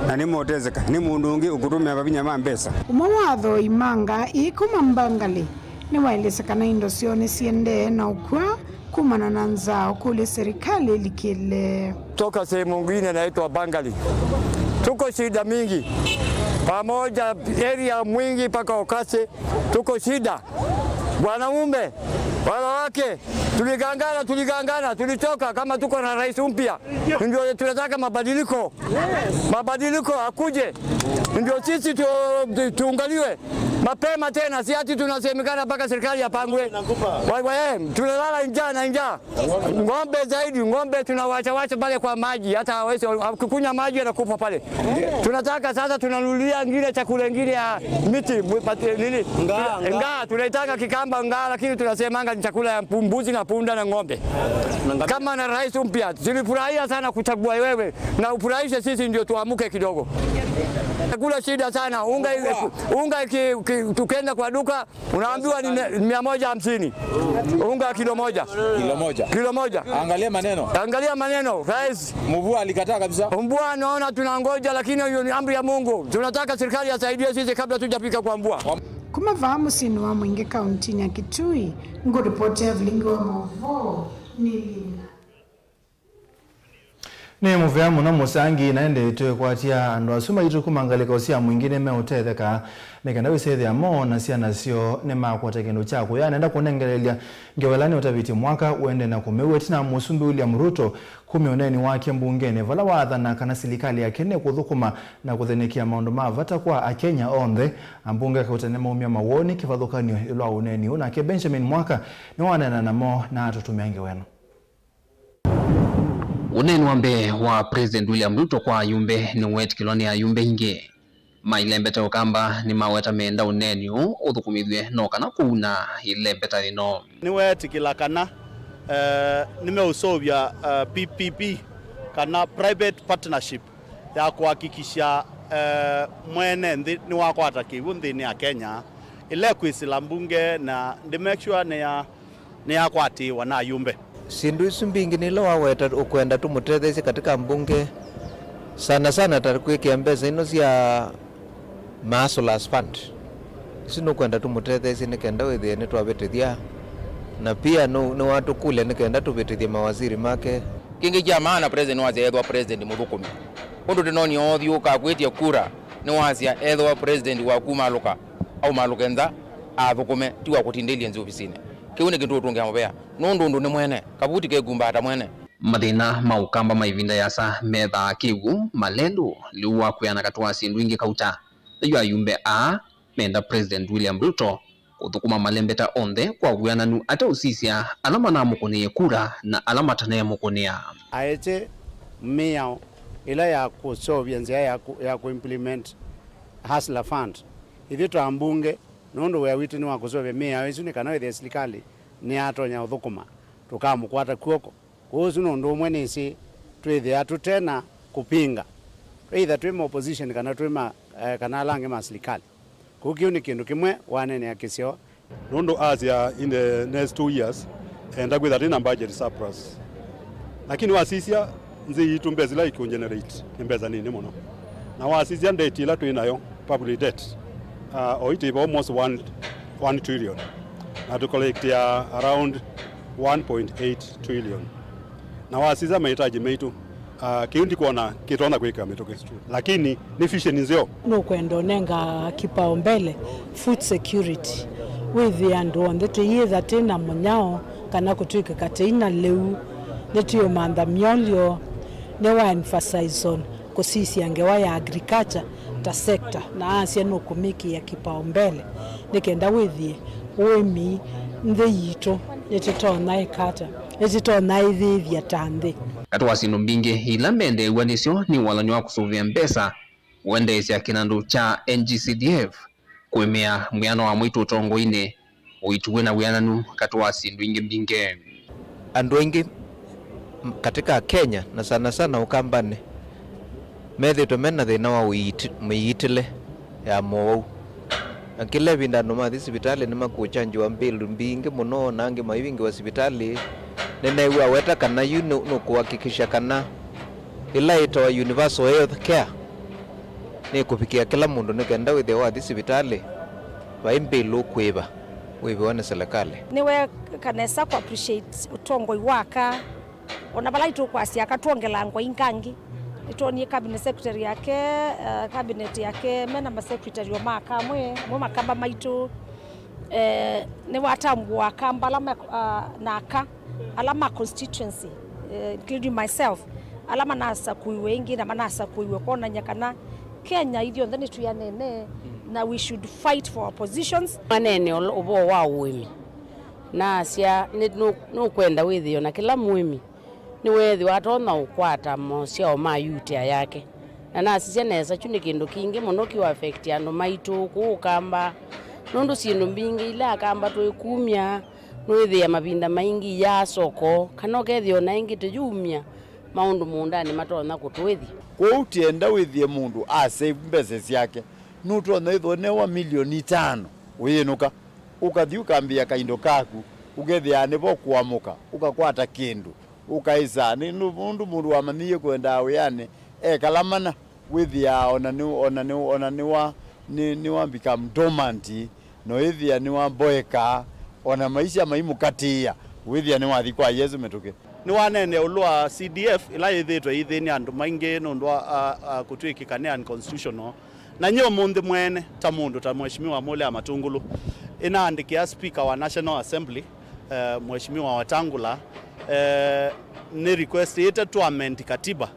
na nĩmoteseka nĩ mũndũ ũngĩ ũkũtũmĩa mavinya ma mbesa. Ũmwe wa athoi ma ngaa ii kuma Mbangalĩ nĩwaelesya kana indo syoo nĩsiendee na ũkw'a kumana na nzaa, ũkũlya serikali ĩlikĩle. Toka sehemu ngine inaitwa Bangali. Tuko shida mingi. Pamoja area mwingi mpaka Okase, tuko shida. Wanaume, wanawake, tuligangana, tuligangana, tulichoka kama tuko na rais mpya. Ndio tunataka mabadiliko. Mabadiliko akuje. Ndio sisi tu, tu, tuungaliwe mapema tena, si ati tunasemekana mpaka serikali yapangwe. Wa, wa, eh, tunalala njaa na njaa. Ng'ombe zaidi, ng'ombe tunawacha wacha pale kwa maji, hata hawezi kukunywa maji, anakufa pale. Tunataka sasa tunanunulia ngine chakula ingine ya miti, mu-, pati-, nini? Ngaa, ngaa. Ngaa, tunaitaka Kikamba ngaa, lakini tunasemanga ni chakula ya mpu-, mbuzi na punda na ng'ombe. Kama na rais mpya, tulifurahia sana kuchagua wewe na ufurahishe sisi ndio tuamuke kidogo. Chakula shida sana, unga, unga ki, ki, tukienda kwa duka, unaambiwa ni mia-, mia moja hamsini. Unga kilo moja. Kilo moja. Kilo moja. Angalia maneno. Angalia maneno, rais. Mvua alikataa kabisa. Mvua naona tunangoja, lakini hiyo ni amri ya Mungu. Tunataka serikali asaidie sisi kabla tujafika kwa mvua. Kuma vaa mũsyĩnĩ wa Mwingĩ kauntinĩ ya Kitui, ngũripoti ya vilingi wa maũvoo nĩ Lina. Nĩ mũvea mũno mũsangi, na ĩndĩ twĩkwatya andũ asu maitũ kuma ngalĩko sya Mwingĩ nĩmeũtetheka, nĩ kenda wĩsethĩa moo na syana syoo nĩmakwata kĩndũ kya kũya. Nenda kũnengelelya ngewa ĩla nĩũtavĩtye mwaka ũendee na kũmĩw'a ĩtina wa Mũsumbĩ William Ruto kumya ũneeni wake mbungenĩ, vala waathana kana silikalĩ yake nĩkũthũkũma na kũthĩnĩkĩa maũndũ ma vata kwa Akenya onthe. Ambunge kauta nĩmaumya mawoni kĩvathũkany'o ĩũlũ wa ũneeni ũũ, nake Benjamin Mwaka nĩwaneena namo na atũtũmĩa ngewa ĩno. Ũneeni wa mbee wa President William Ruto kwa ayumbe nĩweetĩkĩlwa nĩ ayumbe aingĩ. Mailembete Ũkamba nĩmaweta meenda ũneeni ũũ ũthũkũmĩthw'e no kana kũuna ĩlembeta yĩno. Nĩweetĩkĩla kana, eh, nĩmeũseũvya, eh, P P P kana private partnership ya kũhakikisha, eh, mwene nthĩ nĩwakwata kĩw'ũ nthĩnĩ ya Kenya, ĩla ĩkwĩsĩla mbunge na ndĩ make sure nĩ ya nĩyakwatĩĩwa na ayumbe. Syĩndũ isu mbingĩ nĩ ila waweta ũkwenda tũmũtetheesye katika mbunge, sana sana ta kwĩkĩa mbesa ino sya ma hustlers fund. Isu nũkwenda tũmũtetheesye nĩ kenda wĩthĩe nĩtwavĩtĩthya, na pia nũ-, nĩwatũkũlya nĩ kenda tũvĩtĩthye mawaziri make. Kĩngĩ kya maana, president wasya ethĩwa president mũthũkũmi. Ũndũ ndĩnonie othi ũkakwĩtya kura, nĩwasya ethĩwa president wa kumalũka, aumalũke nza, athũkũme, ti wa kũtindĩlya nzĩ ovisinĩ. Kĩu nĩ kĩndũ ũtũngĩa mũvea, nũndũ ũndũ nĩ mwene, kavuti kekumbaata mwene. Mathĩna ma Ũkamba ma ĩvinda yasa methaa kĩw'ũ, malelũ, lĩu wa kwĩana katĩ wa syĩndũ ingĩ kauta. Yu ayumbe aa menda President William Ruto kũthũkũma malembeta onthe kwa wĩananu ateũsisya ala manamũkũnĩie kura na ala mataneemũkũnĩa. Aete mĩao ĩla ya kũseũvya nzĩa ya kũ-, ya kũ-implement Hustler Fund. Ithyĩ ta ambunge, nũndũ wĩa witũ nĩ wa kũseũvya mĩao ĩsu nĩ kana wĩthĩe silikalĩ nĩyatonya ũthũkũma, tũkamũkwata kw'oko. Kwoou ũsu nĩ ũndũ ũmwe nĩsĩ twĩthĩa tũte na kũpinga, either twĩ ma opposition kana twĩ ma, eh, kana ala angĩ ma silikalĩ. Kwoou kĩu nĩ kĩndũ kĩmwe waneenea kĩseo. Nũndũ asya in the next two years, enda kwĩtha twĩ na budget surplus. Lakini wasisya nzĩ yitũ mbesa ila ikũgenerate nĩ mbesa nini mũno. Na wasisya debt ila twĩ nayo, public debt, uh, o itĩva almost one, one trillion. Na tũcollectia around one point eight trillion. Na wasisya mahitaji maitũ, ah, kĩu ndikwona kĩtonya kwĩka mĩtũkĩ. Lakini nĩ vision nzeo. Nũkwenda ũnenga kipaumbele food security, wĩthĩe andũ onthe tũyĩtha twĩ na mũnyao kana kũtw'ĩka katĩ ina lĩu, nĩtũũmantha myolyo, nĩwa emphasize on kũsisya ngewa ya agriculture, ta sector, na asya nũkũmĩkĩa kĩpaombele nĩ kenda wĩthĩe ũĩmi nthĩ yitũ nĩtũtonya ĩka ata, nĩtũtonya ĩyĩĩthya ta nthĩ. Katĩ wa syĩndũ mbingĩ ila mendeew'a nĩsyo nĩ walany'o wa kũsũvĩa mbesa, ũendeesya kĩnandũ kya N G C D F, kũĩmĩa mwĩano wa mwaitũ ũtongoinĩ, ũiiti wĩ na wĩananu katĩ wa syĩndũ ingĩ mbingĩ. Andũ aingĩ m-, katika Kenya, na sana sana Ũkambanĩ, methĩĩtwe me na thĩna wa ũiiti-, mĩiitĩle ya mowau. Na kĩla ĩvinda andũ mathi sivitalĩ nĩmakũkyanjĩwa mbĩlũ mbingĩ mũno, na angĩ maivingĩwa sivitalĩ. Nĩneew'a aweta kana yu nĩ, nũkũhakikisha kana ĩla ĩtawa universal health care nĩkũvikĩa kĩla mũndũ nĩ kenda wĩthĩe wathi sivitalĩ vai mbĩlũ kũĩva, wĩvĩwa nĩ selekalĩ. Nĩweeka nesa kũ appreciate ũtongoi wa aka, ona vala itũkwasya aka twongelaa ngwa ingangĩ. Nĩtwonie cabinet secretary yake, eh, cabinet yake mena masecretary o ma aka amwe, amwe makamba maitũ, eh, nĩwatambũa akamba ala me, ah, na aka ala ma constituency, eh, including myself, ala manasakũiwe ĩngĩ na manasakũiwe kwonany'a kana Kenya ithyonthe nĩtwĩanene na we should fight for our positions. Anene ũl-, ũvoo wa ũĩmi, nasya nĩ-, nũ-, nũkwenda wĩthĩo na kĩla mũĩmi nĩweethĩwa atonya ũkwata masyao ma yutia yake. Na nasisya nesa, kyu nĩ kĩndũ kingĩ mũno kĩũ affect andũ maitũ kũũ Ũkamba, nũndũ syĩndũ mbingĩ ila Akamba twĩkumya, nũĩthĩa mavinda maingĩ iyaa soko, kana ũkethĩa o na ĩngĩ tũyumya maũndũ mũũndanĩ matonya kũtũĩthya. Kwoou tienda wĩthĩe mũndũ a save mbesa syake, nũtonya ĩthĩwa newa milioni itano, ũyĩnũka, ũkathi ũkambĩĩa kaindo kaku, ũkethĩaa nĩvo kũamũka, ũkakwata kĩndũ, ũkaĩsaa. Nĩ nũ-, nũndũ mũndũ wamanyĩie kũendaa wĩanĩ ekala mana, wĩthĩaa ona nĩ, ona nĩ, ona nĩwa, nĩ, nĩwa become dormant, na wĩthĩa nĩwamboeka, ona maisha maimũkatĩĩa, wĩthĩa nĩwathi kwa Yesũ mĩtũkĩ. Nĩwaneenea ĩũlũ wa C D F ĩla yĩthĩĩtwe ĩithĩnĩa andũ maingĩ nũndũ wa, a, a, kũtw'ĩkĩka nĩ unconstitutional. Na nyie ũmũnthĩ mwene, ta mũndũ ta Mheshimiwa Mũlea Matũngũlũ, ĩnaandĩkĩa Speaker wa National Assembly, eh, Mheshimiwa Wetangula, eh, nĩ request ĩte tũ amend katiba,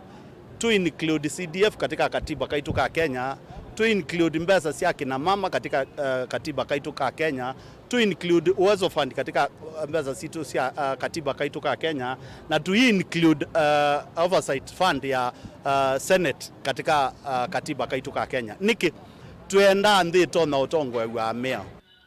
tũ include C D F katika katiba kaitũ ka Kenya, tũ include mbesa sya kina mama katika, eh, katiba kaitũ ka Kenya, tũ include Uwezo Fund katika, eh, mbesa sitũ sya, eh, katiba kaitũ ka Kenya, na tũ include, eh, Oversight Fund ya, eh, Senate katika, eh, katiba kaitũ ka Kenya. Nĩkĩ? Twendaa nthĩ ĩtonya ũtongoew'a amea.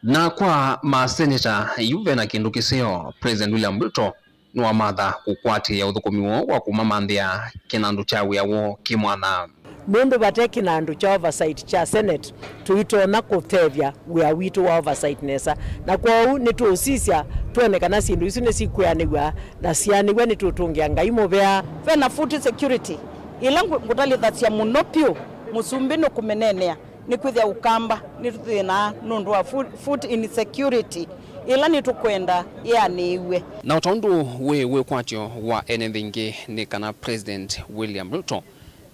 Na kwa maseneta, yu ve na kĩndũ kĩseo, President William Ruto nĩwamatha kũkwatĩĩa ũthũkũmi woo wa kũmamanthĩa kĩnandũ kya wĩa woo kĩ mwanya. Nũndũ vate kĩnandũ kya oversight kya Senate, tũitonya kũtethya wĩa witũ wa oversight nesa. Na kwoou nĩtũũsisya twone kana syĩndũ isu nĩsikwĩanĩw'a, na syaanĩw'a nĩtũũtũngĩa Ngai mũvea. Ve na food security, ĩla ngũ-, ngũtalĩthasya mũno vyũ, Mũsumbĩ nũkũmĩneenea. Nĩkwĩthĩa Ũkamba nĩtũthĩnaa nũndũ wa food, food insecurity ĩla nĩtũkwenda yĩanĩĩw'e. Na o tondũ wĩ wĩkwatyo wa ene nthĩ ingĩ nĩ kana President William Ruto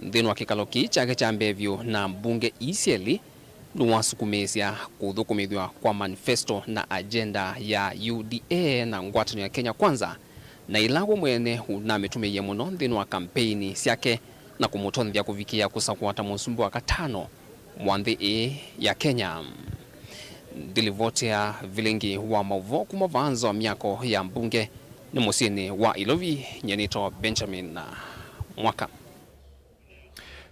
nthĩnĩ wa kĩkalo kĩĩ kyake kya mbee vyũ na mbunge ii syelĩ, nĩwasukumĩĩsya kũthũkũmĩthw'a kwa manifesto na agenda ya U D A na ngwatanĩo ya Kenya Kwanza, na ĩla we mwene ũnamĩtũmĩie mũno nthĩnĩ wa kampeini syake na kũmũtonyethya kũvikĩa kũsakũa ta mũsumbĩ wa katano wa nthĩ ĩĩ ya Kenya. Ndilivotea vilingi wa maũvoo kuma vaa nza wa myako ya mbunge nĩ mũsyĩnĩ wa Ilovi, nyie nĩtawa Benjamin Mwaka.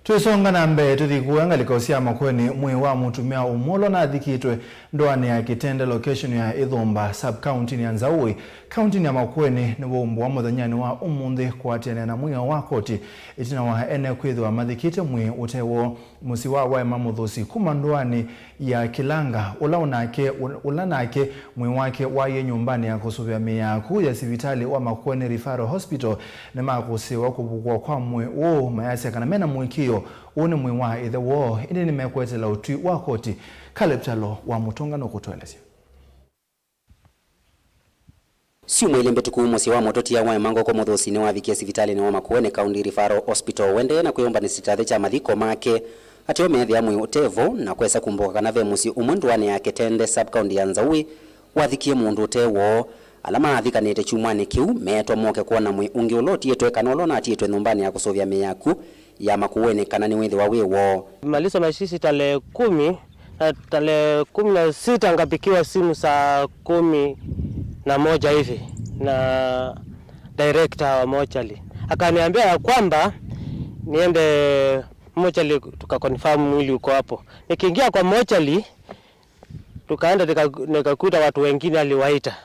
Twĩsonga na mbee, tũthi kũya ngalĩko sya Makueni. Mwĩĩ wa mũtumĩa ũmwe ũla ũnathikĩtwe ndũanĩ ya Kĩtende, location ya Ĩthũmba, sub-county ya Nzaũi, kauntinĩ ya Makueni, nĩwaumbũwa mũthenyanĩ wa ũmũnthĩ kũatĩanĩa na mwĩao wa koti, ĩtina wa ene kwĩthĩwa mathikĩte mwĩĩ ũte woo mũsyĩ wa Waema Mũthũsi kuma ndũanĩ ya Kĩlanga, ũla ũnake, ũla nake mwĩĩ wake waie nyũmbanĩ ya kũsũvĩa mĩĩ ya akuu ya sivitalĩ wa Makueni Referral Hospital. Nĩmakũsĩĩwa kũvukũwa kwa mwĩĩ ũũ, mayasya kana mena mũĩkĩĩo ũũ nĩ mwĩĩ wa ĩthe woo, ĩndĩ nĩmekweteela ũtwi wa koti. Caleb Kyalo wa Mũtũnga nũkũtũelesya. Syumwa ilĩ mbĩtũku, mũsyĩ wa mũtũtia Waema Ngoko Mũthũsi nĩwavikie sivitalĩnĩ wa Makueni County Referral Hospital ũendee na kwĩyũmbanĩsya kyathĩ kya mathiko make, ateo meethĩa mwĩĩ ũte vo, na kwesa kumbũka kana ve mũsyĩ ũmwe ndũanĩ ya Kĩtende, sub-county ya Nzaũi, wathikie mũndũ ũte woo. Ala maathikanĩte kyumwanĩ kĩu meetwa moke kwona mwĩĩ ũngĩ ũla ũtiĩtwe kana ũla ũnatiĩtwe nyũmbanĩ ya kũsũvĩa mĩĩ ya akuu ya Makueni kana nĩwĩthĩwa wĩ woo. Maliso mazishi tarehe kumi, na tarehe kumi na sita ngapikiwa simu saa kumi na moja hivi na director wa mochari. Akaniambia ya kwamba niende mochari tukaconfirm mwili uko hapo. Nikiingia kwa mochari, tukaenda nika-, nikakuta watu wengine aliwaita.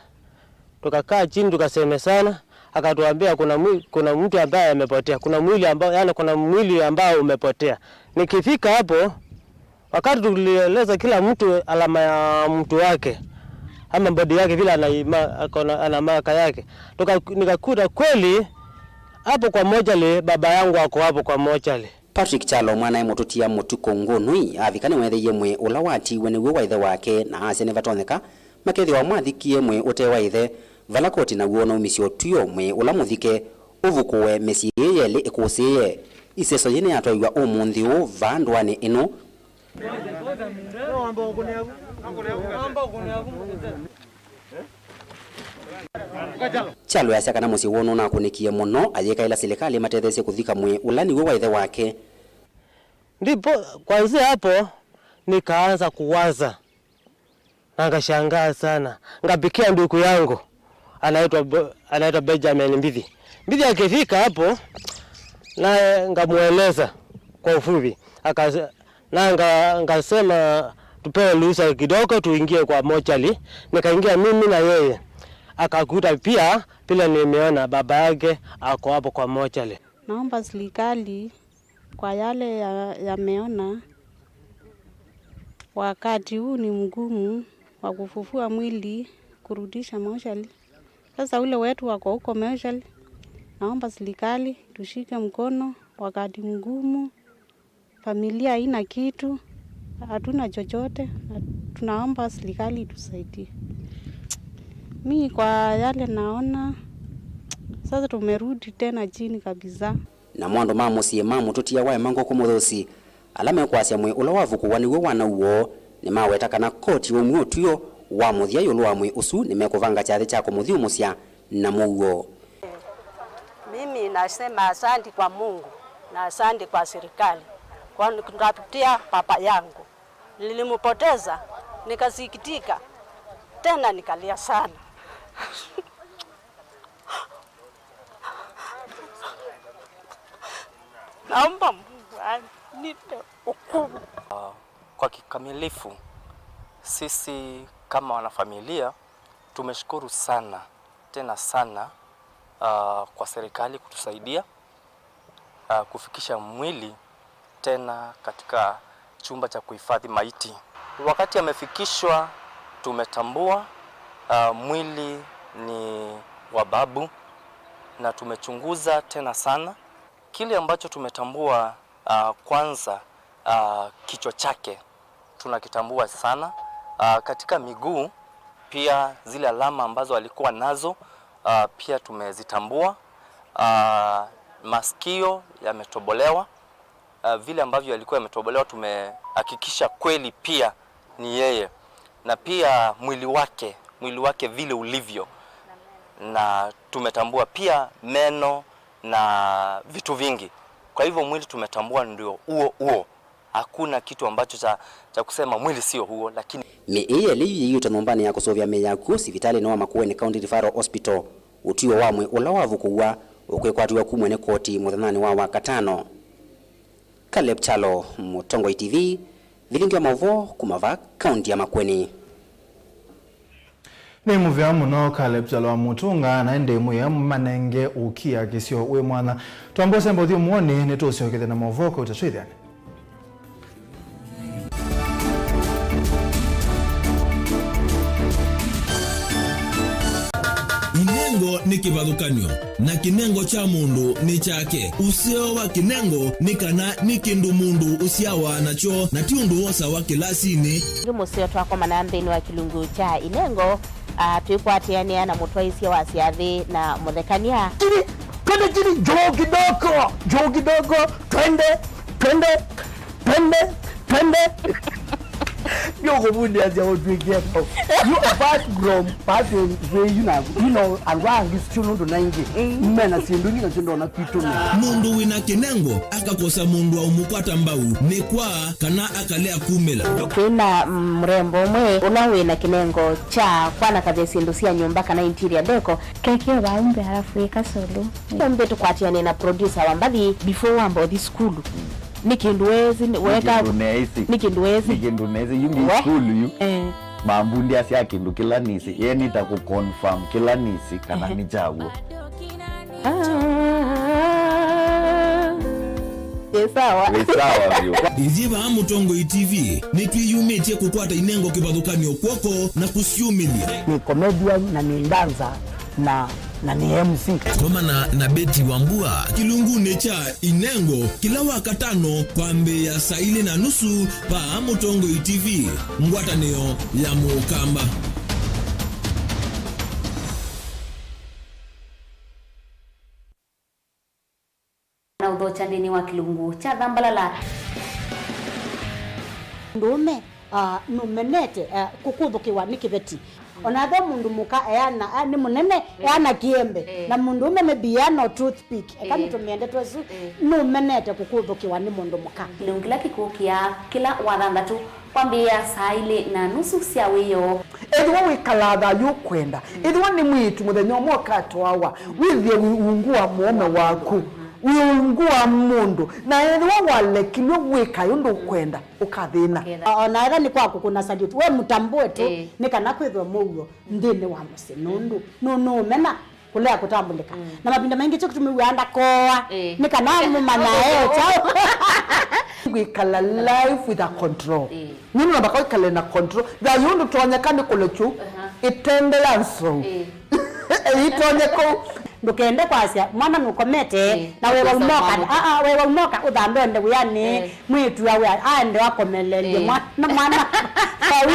Tukakaa chini tukasemezana, akatuambia kuna mwi-, kuna mtu ambaye amepotea, kuna mwili ambao, yani kuna mwili ambao umepotea. Nikifika hapo, wakati tulieleza kila mtu alama ya mtu wake, ama body yake vile ana ima-, ako na, ana mark yake, tuka-, nikakuta kweli hapo kwa mochari, baba yangu ako hapo kwa mochari. Patrick Kyalo, mwanae mũtũtia Mũtukũ Ngunui, avika nĩweethĩie mwĩĩ ũla watiiwe nĩw'o wa ĩthe wake, na asya nĩvatonyeka makethĩwa mathikie mwĩĩ ũte wa ĩthe, vala koti naw'o naumisye ũtw'ĩo mwĩĩ ũla mũthike ũvukũwe mĩsyĩ ĩĩ yelĩ ĩkũsĩĩe. Ĩseso yĩĩ nĩyatwaĩw'a ũmũnthĩ ũũ vaa ndũanĩ ĩno. Kyalo easya kana mũsyĩ woo nũnakũnĩkie mũno, ayĩkaĩla silikalĩ ĩmatetheesye kũthika mwĩĩ ũla nĩw'o wa ĩthe wake. Ndipo kuanzia hapo nikaanza kuwaza na ngashangaa sana. Ngapikia ndugu yangu anaitwa Bo-, anaitwa Benjamin Mbithi. Mbithi akifika hapo, naye ngamweleza kwa ufupi. Akas-, na nga-, ngasema tupewe ruhusa kidogo tuingie kwa mochari. Nikaingia mimi na yeye. Akakuta pia vile nimeona baba yake ako hapo kwa mochari. Naomba serikali kwa yale ya, yameona, wakati huu ni mgumu wa kufufua mwili kurudisha mochari. Sasa ule wetu wako huko mochari, naomba serikali tushike mkono, wakati mgumu, familia haina kitu, hatuna chochote, na tunaomba serikali itusaidie. Mi kwa yale naona, sasa tumerudi tena chini kabisa. Namo andũ ma mũsyĩ ma mũtũtia wa Emma Ngũkũ Mũthũsi, ala mekwasya mwĩĩ ũla wavukũwa nĩw'o wa nau woo, nĩmaweta kana koti yaumw'a ũtw'ĩo wa mũthya ĩũlũ wa mwĩĩ ũsu nĩmekũvanga kyathĩ kya kũmũthyũmũsya na mũuo. Mimi nasema asante kwa Mungu na asante kwa serikali kwa kunitafutia baba yangu. Nilimpoteza, nikasikitika, tena nikalia sana. Naomba Mungu anipe hukumu. Kwa kikamilifu, sisi kama wanafamilia tumeshukuru sana, tena sana, ah, kwa serikali kutusaidia, ah, kufikisha mwili tena katika chumba cha kuhifadhi maiti. Wakati amefikishwa, tumetambua, ah, mwili ni wa babu na tumechunguza tena sana. Kile ambacho tumetambua, ah, kwanza, ah, kichwa chake tunakitambua sana. Ah, katika miguu pia zile alama ambazo alikuwa nazo, ah, pia tumezitambua. Ah, masikio yametobolewa. Ah, vile ambavyo yalikuwa yametobolewa tumehakikisha kweli pia ni yeye. Na pia mwili wake, mwili wake vile ulivyo. Na tumetambua pia meno na vitu vingi. Kwa hivyo mwili tumetambua ndio huo huo. Hakuna kitu ambacho cha, cha kusema mwili sio huo, lakini. Mĩĩ ĩĩ yelĩ yu yĩiĩtwe nyũmbanĩ ya kũsũvĩa mĩĩ ya akw'ũ sivitalĩnĩ wa Makueni County Referral Hospital. Ũtw'ĩo wa mwĩĩ ũla wavukũwa ũkwĩkwatĩw'a kumw'a nĩ koti mũthenyanĩ wa Wakatano. Caleb Kyalo, Mũtongoi T V, vilingi wa maũvoo kuma vaa kaunti ya Makueni. Nĩ mũvea mũno Caleb Kyalo wa Mũtũnga, na ĩndĩ mwĩe manenge ũkia kĩsio wĩ mwanya. Twamba ũsemba ũthyũmũonĩ, nĩtũũsyokethya na maũvoo kauta twĩthĩane. Inengo nĩ kĩvathũkany'o, na kĩnengo kya mũndũ nĩ kyake. Ũseo wa kĩnengo nĩ kana nĩ kĩndũ mũndũ ũsyawa nakyo, na ti ũndũ wosawa kĩlasinĩ. Yu mũseo twakomana nthĩnĩ wa kĩlungu kya inengo, a, twĩkwatĩanĩa na mũtwaĩsya wa syathĩ na mũthekany'a. Chini, twende chini, juu kidogo, juu kidogo, twende, twende, twende, twende. Nĩũkũvundĩasya ũtw'ĩkie kau. You apart from passing way, you know, you know, andũ angĩ still nũndũ na ingĩ mena syĩndũ ingĩ nasyo ndona kwitũ nĩ. Mũndũ wĩna kĩnengo akakosa mũndũ wa ũmũkwata mbau nĩ kwa kana akalea kumĩla. Twĩna, mm, mũrembo ũmwe ũla wĩna kĩnengo kya kwanakavya syĩndũ sya nyũmba kana interior decor. Keke waumbe alafu ĩka solo. Ũmbe tũkwatĩane na producer wa mbathi before wamba ũthi sukulu. Nĩ kĩndũ wezi, nĩ weka, nĩ kĩndũ neesi. Nĩ kĩndũ wezi. Nĩ kĩndũ neesi. Yu nĩ sukulu yu. Eh. Mambundĩasya kĩndũ kĩla nĩsĩ. Ye nĩta kũ confirm kĩla nĩsĩ kana nĩ kyaw'o. Ah, ĩ sawa. Wĩ sawa vyũ. Ithyĩ vaa Mũtongoi T V nĩtwĩyumĩtye kũkwata inengo kĩvathũkany'o kw'oko na kũsyumĩlya. Nĩ comedian na nĩ dancer na, na nĩ M C. Komana na Betty Wambua kĩlungunĩ kya Inengo kĩla Wakatano kwambĩĩa saa ilĩ na nusu vaa Mũtongoi T V, ngwatanĩo ya Mũkamba. Na ũthokya nthĩnĩ wa kĩlungu kya Thambalala. Mũndũũme, ah, nũmenete, ah, kũkũthũkĩwa nĩ kĩveti. O na ethĩwa mũndũ mũka eana, ah, nĩ mũnene, eana kĩembe. Eh. Na mũndũũme maybe eana o toothpick. Eka, eh, nĩtũmĩe ndeto ĩsu, eh, nũmenete kũkũthũkĩwa nĩ mũndũ mũka. Kĩlungu kĩla kĩkũkĩa kĩla Wathanthatũ kwambĩĩa saa ilĩ na nusu sya wĩoo. Ethĩwa wĩkalaa thayũ ũkwenda, ethĩwa nĩ mwĩĩtu mũthenya ũmwe ũkatwawa, wĩthĩe wĩ ungu wa mũũme waku, wĩ ungu wa mũndũ, na ethĩwa walekilw'e wĩkae ũndũ ũkwenda, ũkathĩna. Ũkethĩa. O na ethĩwa nĩ kwa kũkũna salute, we mũtambũe tu, ĩĩ, nĩ kana kwĩthwe mũuo nthĩnĩ wa mũsyĩ, nũndũ nũ-, nũũmena kũlea kũtambũlĩka. Mm. Na mavinda maingĩ kyo kĩtumi wĩaa ndakoa, ĩĩ, nĩ kana mũmanya e kyaũ. Kwĩkala life with a control. Ĩĩ. Nĩ namba kwĩkale na control. Thayũ ndũtonyeka nĩ kũlekyu, aha, ĩtende ya nzou. Ĩĩ. Ĩtonye kũu. Ndũkende kwasya mwana nũkomete, ĩĩ, na wewa ũkosa umoka. Mwana. Aa, wewa umoka ũthambe ende wĩanĩ. Ĩĩ. Mwĩĩtu awe aende akomelelye, ĩĩ, mwana, mwana vau.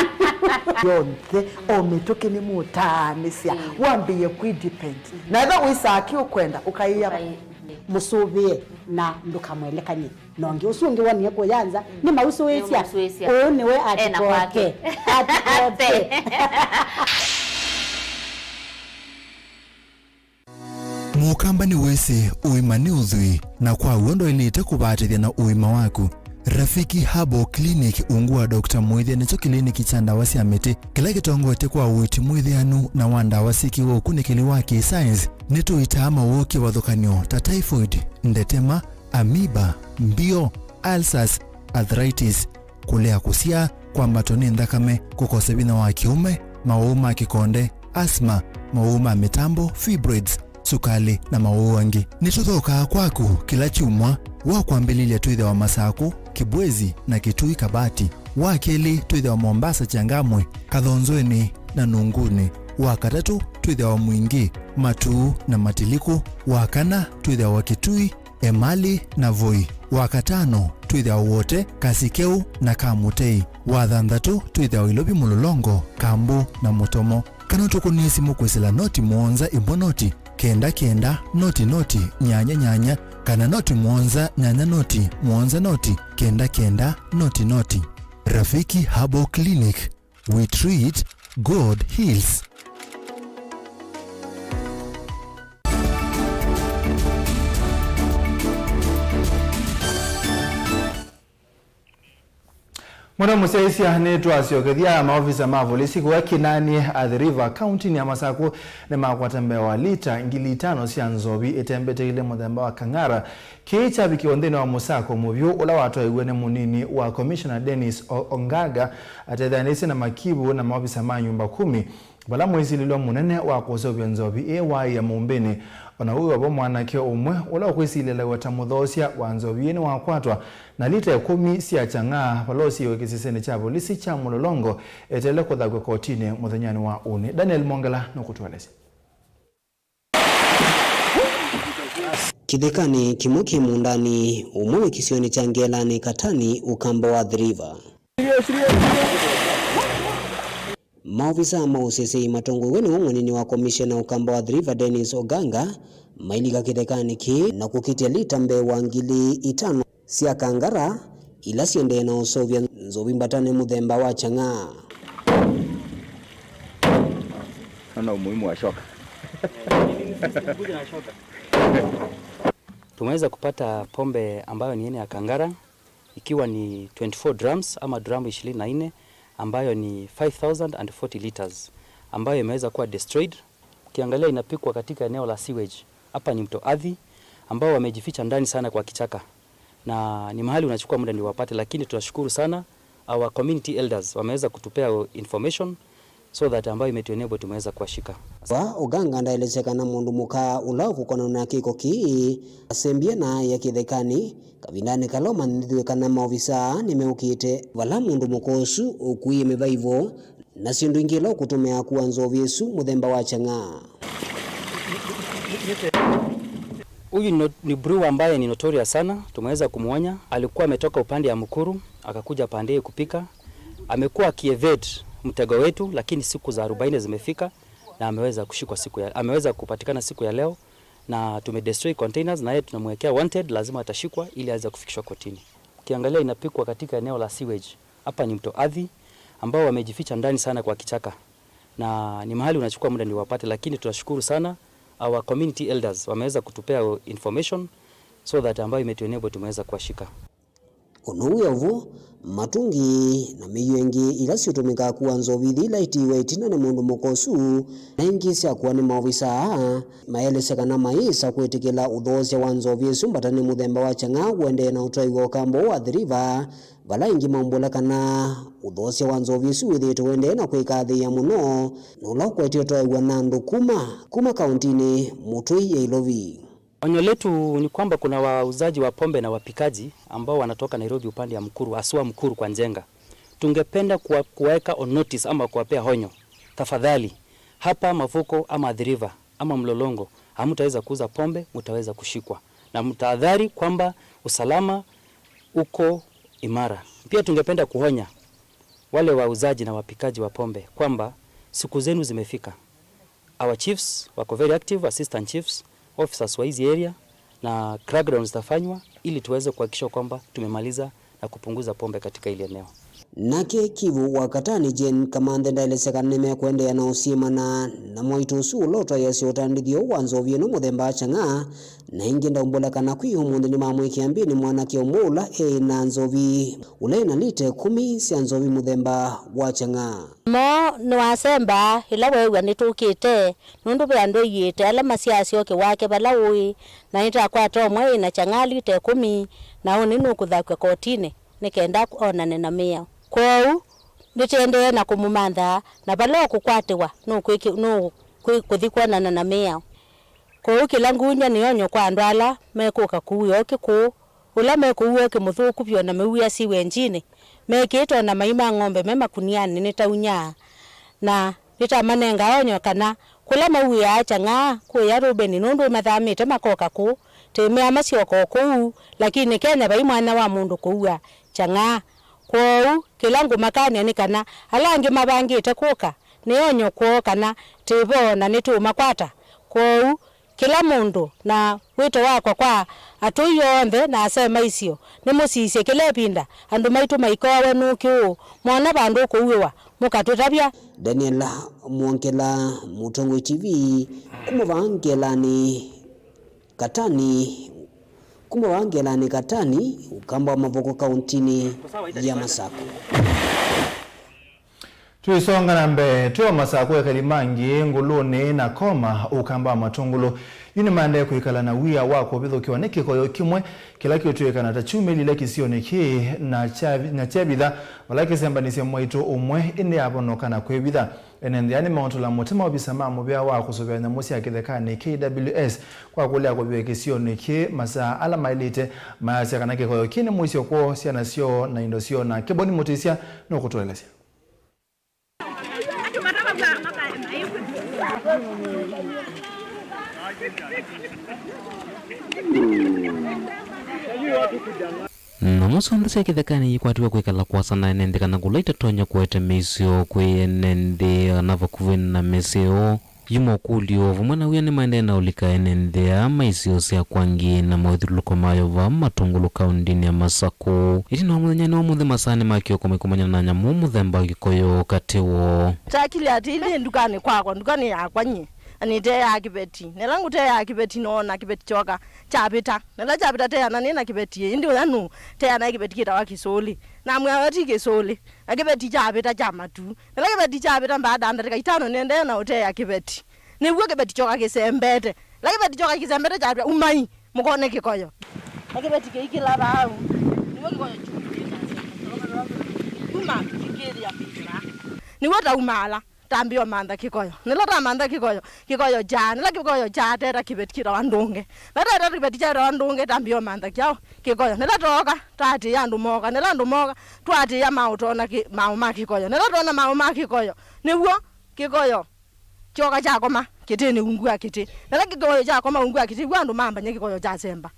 Yonthe, o mĩtũkĩ nĩmũtaanĩsya, mm, wambĩĩe kwĩdepend. Mm-hmm. Na ethĩwa wĩsaa kĩ ũkwenda, ũkaĩa. Ũkaĩ-, mm. Mũsũvĩe na ndũkamwelekany'e na ũngĩ. Ũsu ũngĩ wonie kũya nza, mm, nĩmausũĩsya. Nĩmausũĩsya. Ũũ nĩwe ena atikote. Kwake. Atikote. Mũkamba nĩwĩsĩ ũima nĩ ũthwii, na kwa w'o ndwaĩlĩte kũvatĩthya na ũima waku. Rafiki Herbal Clinic ungu wa Doctor Mwĩthya nĩkyo kĩliniki kya ndawa sya mĩtĩ kĩla kĩtongoetye kwa ũiiti mwĩthĩanu na wa ndawa syĩ kĩw'ũ ũkunĩkĩli wa kĩ-science. Nĩtũitaa mawũũ kĩvathũkany'o ta typhoid, ndetema, amoeba, mbio, ulcers, arthritis, kũlea kũsyaa, kwambatwa nĩ nthakame, kũkosa vinya wa kĩũme, mawũũ ma kĩkonde, asthma, mawũũ ma mĩtambo, fibroids, sukalĩ, na mawũũ angĩ. Nĩtũthookaa kwaku kĩla kyumwa. Wa kwambĩlĩlya twĩthĩawa Masakũ, Kĩbwezi, na Kitui Kabati. Wa kelĩ twĩthĩawa Mombasa, Changamwe, Kathonzweni, na Nunguni. Wa katatũ twĩthĩawa Mwingi, Matuu, na Matiliku. Wa kana twĩthĩawa Kitui, Emali, na Voi. Wa katano twĩthĩawa Wote, Kasikeu, na Kamutei. Wa thanthatũ twĩthĩawa Ilovi, Mũlolongo, Kambu, na Mũtomo. Kana ũtũkũnĩe simũ kwĩsĩla noti mũonza ĩmwe noti kenda kenda noti noti nyanya nyanya, kana noti mũonza nyanya noti mũonza noti kenda kenda noti noti. Rafiki Herbal Clinic, we treat, God heals. Mũno mũsyaĩĩsya, nĩtwasyokethya. Maovisa ma volisi kũya Kinani, Athi River, kauntinĩ ya Masakũ, nĩmakwata mbee wa lita ngili itano sya nzovi ĩtembeteile mũthemba wa Kang'ara. Kĩĩ kyavikiwe nthĩnĩ wa mũsako mũvyũ ũla watwaĩiwe nĩ mũnini wa Commissioner Dennis O-, Ongaga atetheanĩsye na makivu na maovisa ma Nyumba Kumi. Vala mwĩsilĩlwa mũnene wa kũseũvya nzovi ĩĩ waaĩa mũmbĩnĩ, o na wĩw'o vo mwanake ũmwe ũla ũkwĩsilĩlaw'a ta mũthoosya wa nzovi ĩĩ nĩwakwatwa, na lita ĩkũmi sya Chang'aa vala ũsiĩwe kĩsisenĩ kya volisi kya Mũlolongo eteele kũthakw'a kotinĩ mũthenyanĩ wa ũnĩ. Daniel Mongela nũkũtũelesya. Kĩthekanĩ kĩmwe kĩ mũũndanĩ ũmwe wĩ kĩsionĩ kya Ngelanĩ, Katani, ũkamba wa Athi River. Maovisa ma ũseseĩ matongoew'e nĩwe mũnini wa komishena ũkamba wa Athi River, Dennis Oganga, mailika kĩthekanĩ kĩĩ na kũkĩtya lita mbee wa ngili itano sya Kang'ara ila syendee na ũseũvya nzovi mbatanĩ mũthemba wa Chang'aa. Naona umuhimu wa shoka. Tumeweza kupata pombe ambayo ni aina ya Kangara, ikiwa ni twenty-four drums ama dramu ishirini na nne, ambayo ni five thousand and forty liters, ambayo imeweza kuwa destroyed. Ukiangalia, inapikwa katika eneo la sewage. Hapa ni mto Athi, ambao wamejificha ndani sana kwa kichaka, na ni mahali unachukua muda ndio wapate, lakini tunashukuru sana our community elders, wameweza kutupea information so that ambayo imetuenable tumeweza kuwashika. Wa ũkanga ndaelesya kana mũndũ mũka ũla ũkũkonana na kĩko kĩĩ asembie na aĩa kĩthekanĩ kavindanĩ kala ũmanyĩthw'e kana maovisaa nĩmeũkĩte vala mũndũ mũka ũsu ũkuie mĩvaivo na syĩndũ ingĩ ila ũkũtũmĩa kua nzovi ĩsu mũthemba wa Chang'aa. Huyu ni, ni brewer ambaye ni notorious sana. Tumeweza kumwonya, alikuwa ametoka upande ya Mukuru akakuja pande hii kupika. Amekuwa akievade mtego wetu, lakini siku za arobaini zimefika na ameweza kushikwa siku ya, ameweza kupatikana siku ya leo, na tumedestroy containers, na yeye tunamwekea wanted, lazima atashikwa ili aweze kufikishwa kotini. Ukiangalia, inapikwa katika eneo la sewage. Hapa ni mto Athi, ambao wamejificha ndani sana kwa kichaka, na ni mahali unachukua muda ndio wapate, lakini tunashukuru sana our community elders, wameweza kutupea information so that ambayo imetuenable tumeweza kuwashika. Ũnũu wĩ o vu, matungi na mĩio ĩngĩ ila syĩtũmĩkaa kua nzovi ithi ila itiiwe ĩtina nĩ mũndũ mũka ũsu na ingĩ syakua nĩ maovisaa, maelesya kana mayĩsa kwĩtĩkĩla ũthoosya wa nzovi ĩsu mbatanĩ mũthemba wa Chang'aa ũendee na ũtwaĩw'a ũkamba ũũ wa Athi River, vala aingĩ maumbũla kana ũthoosya wa nzovi ĩsu wĩthĩĩtwe ũendee na kwĩkathĩĩa mũno, na ũla ũkwetye ũtwaĩw'a na andũ kuma, kuma kauntinĩ mũtũi ya Ilovi. Onyo letu ni kwamba kuna wauzaji wa pombe na wapikaji ambao wanatoka Nairobi upande ya Mukuru, haswa Mukuru kwa Njenga. Tungependa kuwa-, kuwaweka on notice ama kuwapea onyo. Tafadhali, hapa Mavuko ama Athi River ama Mlolongo, hamtaweza kuuza pombe, mtaweza kushikwa. Na mtahadhari kwamba usalama uko imara. Pia tungependa kuonya wale wauzaji na wapikaji wa pombe kwamba siku zenu zimefika. Our chiefs wako very active, assistant chiefs, officers wa hizi area, na crackdown zitafanywa ili tuweze kuhakikisha kwamba tumemaliza na kupunguza pombe katika hili eneo. Nake Kivu wa Katani Jane Kamanthe ndaelesya kana nĩmekũendeea na ũsyĩmana na mwaitũ ũsu ũla ũtwaĩasya ũtandĩthyo wa nzovi ĩno mũthemba wa Chang'aa, na ĩngĩ ndaumbũla kana kwĩ ũmũnthĩ nĩmamwĩkĩa mbĩnĩ mwanake ũmwe ũla eĩ na nzovi, ũla ena lita ĩkũmi sya nzovi mũthemba wa Chang'aa. Mo nĩwasemba ĩla weew'a nĩtũkĩte, nũndũ ve andũ aiĩte ala masyaasya ũkĩ wake vala ũĩ, na nĩtakwata ũmwe ĩ na Chang'aa lita ĩkũmi, na ũnĩ nũkũthakw'a kotinĩ nĩ kenda onane na mĩao. Kwoou nĩtĩendee na kũmũmantha, na vala ũkũkwatĩwa nũkwĩkĩ-, nũkwĩ-, kũthi kwonana na mĩao. Kwoou kĩla ngũny'a nĩ onyo kwa andũ ala mekũka kũua ũkĩ kũũ. Ũla mekũua ũkĩ mũthũku vyũ na mĩuya syĩ wenjinĩ, mekĩĩtwe o na mai ma ng'ombe me makunianĩ nĩtaunyaa. Na nĩtamanenga onyo kana kũla mauĩaa Chang'aa kũya Rubeni, nũndũ nĩmathamĩte makoka kũũ. Tĩmea masyoka o kũu, lakini Kenya vai mwanya wa mũndũ kũua Chang'aa. Kwoou kĩla ngũmakany'a nĩ kana ala angĩ mavangĩte kũka, nĩ onyo kwoo kana tĩ vo na nĩtũũmakwata. Kwoou kĩla mũndũ, na wĩto wakwa kwa atũi onthe na aseo ma isio, nĩmũsisye kĩla ĩvinda andũ maitũ maikoawe nũkĩ ũũ, mwoona vandũ ũkũuĩwa, mũkatũtavya. Daniel Mwongela, Mũtongoi T V, kuma vaa Ngelanĩ Katani, kuma vaa Ngelanĩ Katani, ũkamba wa Mavoko, kauntinĩ ya Masakũ. Tũisonga na mbee, twĩ o Masakũ, ekali ma Ngĩĩ, Ngũlũnĩ na Koma, ũkamba wa Matũngũlũ, yu nĩmaendee kwĩkala na wia wa kũvithũkĩwa nĩ kĩkoyo kĩmwe kĩla kĩũtw'ĩkana ta kyumĩlile kĩsionĩ kĩĩ na kya-, na kyevitha, vala kĩsembanisye mwaitũ ũmwe, ĩndĩ avonoka na kwĩvitha. Ene nthĩ aa nĩmeũtũla mũtĩ maovisa ma mũvĩa wa kũsũvĩa nyamũ sya kĩthekanĩ, K W S, kwa kũlea kũviw'a kĩsionĩ kĩĩ masaa ala maĩlĩte, mayasya kana kĩkoyo kĩĩ nĩ mũisyo kwoo, syana syoo na indo syoo. Na Kĩboni Mũtĩsya nũkũtũelesya. Nyamũ syonthe sya kĩthekanĩ iikwatiw'a kwĩkala kũasa na ene nthĩ kana kũla itatonya kũete mĩisyo kwĩ ene nthĩ na vakuvĩ na mĩsyĩ yoo. Yu mokũlyo vamwe na wia nĩmaendee na ũlika ene nthĩ aa ma isio sya Kwangi na mawĩthyũlũlũko mayo vaa Matũngũlũ kaũndĩnĩ ya Masakũ. Ĩtina wa mũthenya nĩ wa mũthĩ masaanĩ ma kĩoko maikomany'a na nyamũ mũthemba wa kĩkoyo katĩ woo. Takile atĩlĩ ndukanĩ kwakwa, ndukanĩ yakwa nyie, na nĩteaa kĩveti. Na ĩla ngũteaa kĩveti, noona kĩveti kyoka kyavĩta. Na ĩla kyavĩta teana nĩ na kĩveti, ĩndĩ ũya nũũ? Teana nĩ kĩveti kĩtawa kĩsũlĩ. Namwĩa we ti kĩsũlĩ. Na kĩveti kyavĩta kya matu. Na ĩla kĩveti kyavĩta, mbaada ndatĩka itano nĩendee na ũteea kĩveti. Nĩw'o kĩveti kyoka kĩsembete. Ĩla kĩveti kyoka kĩsembete kyavĩta, umai, mũkone kĩkoyo. Na kĩveti kĩikĩla vau. Nĩw'o kĩkoyo kyumĩte. Uma, kĩkĩthĩa mbĩthĩra. Nĩw'o taumaala. Tambĩa ũmantha kĩkoyo. Nĩla tamantha kĩkoyo, kĩkoyo kyaa. Nĩla kĩkoyo kyaa, teta kĩveti kĩtawa ndũnge. Na teta kĩveti kĩtawa ndũnge, tambĩa ũmantha kyaũ? Kĩkoyo. Nĩla tooka, taatĩĩa andũ mooka. Nĩla andũ mooka, twaatĩĩa maũtona kĩ-, maũ ma kĩkoyo. Nĩla twona maũ ma kĩkoyo, nĩw'o kĩkoyo kyoka kyakoma kĩtĩnĩ ungu wa kĩtĩ. Nĩla kĩkoyo kyakoma ungu wa kĩtĩ, w'o andũ mambany'a kĩkoyo kyasemba.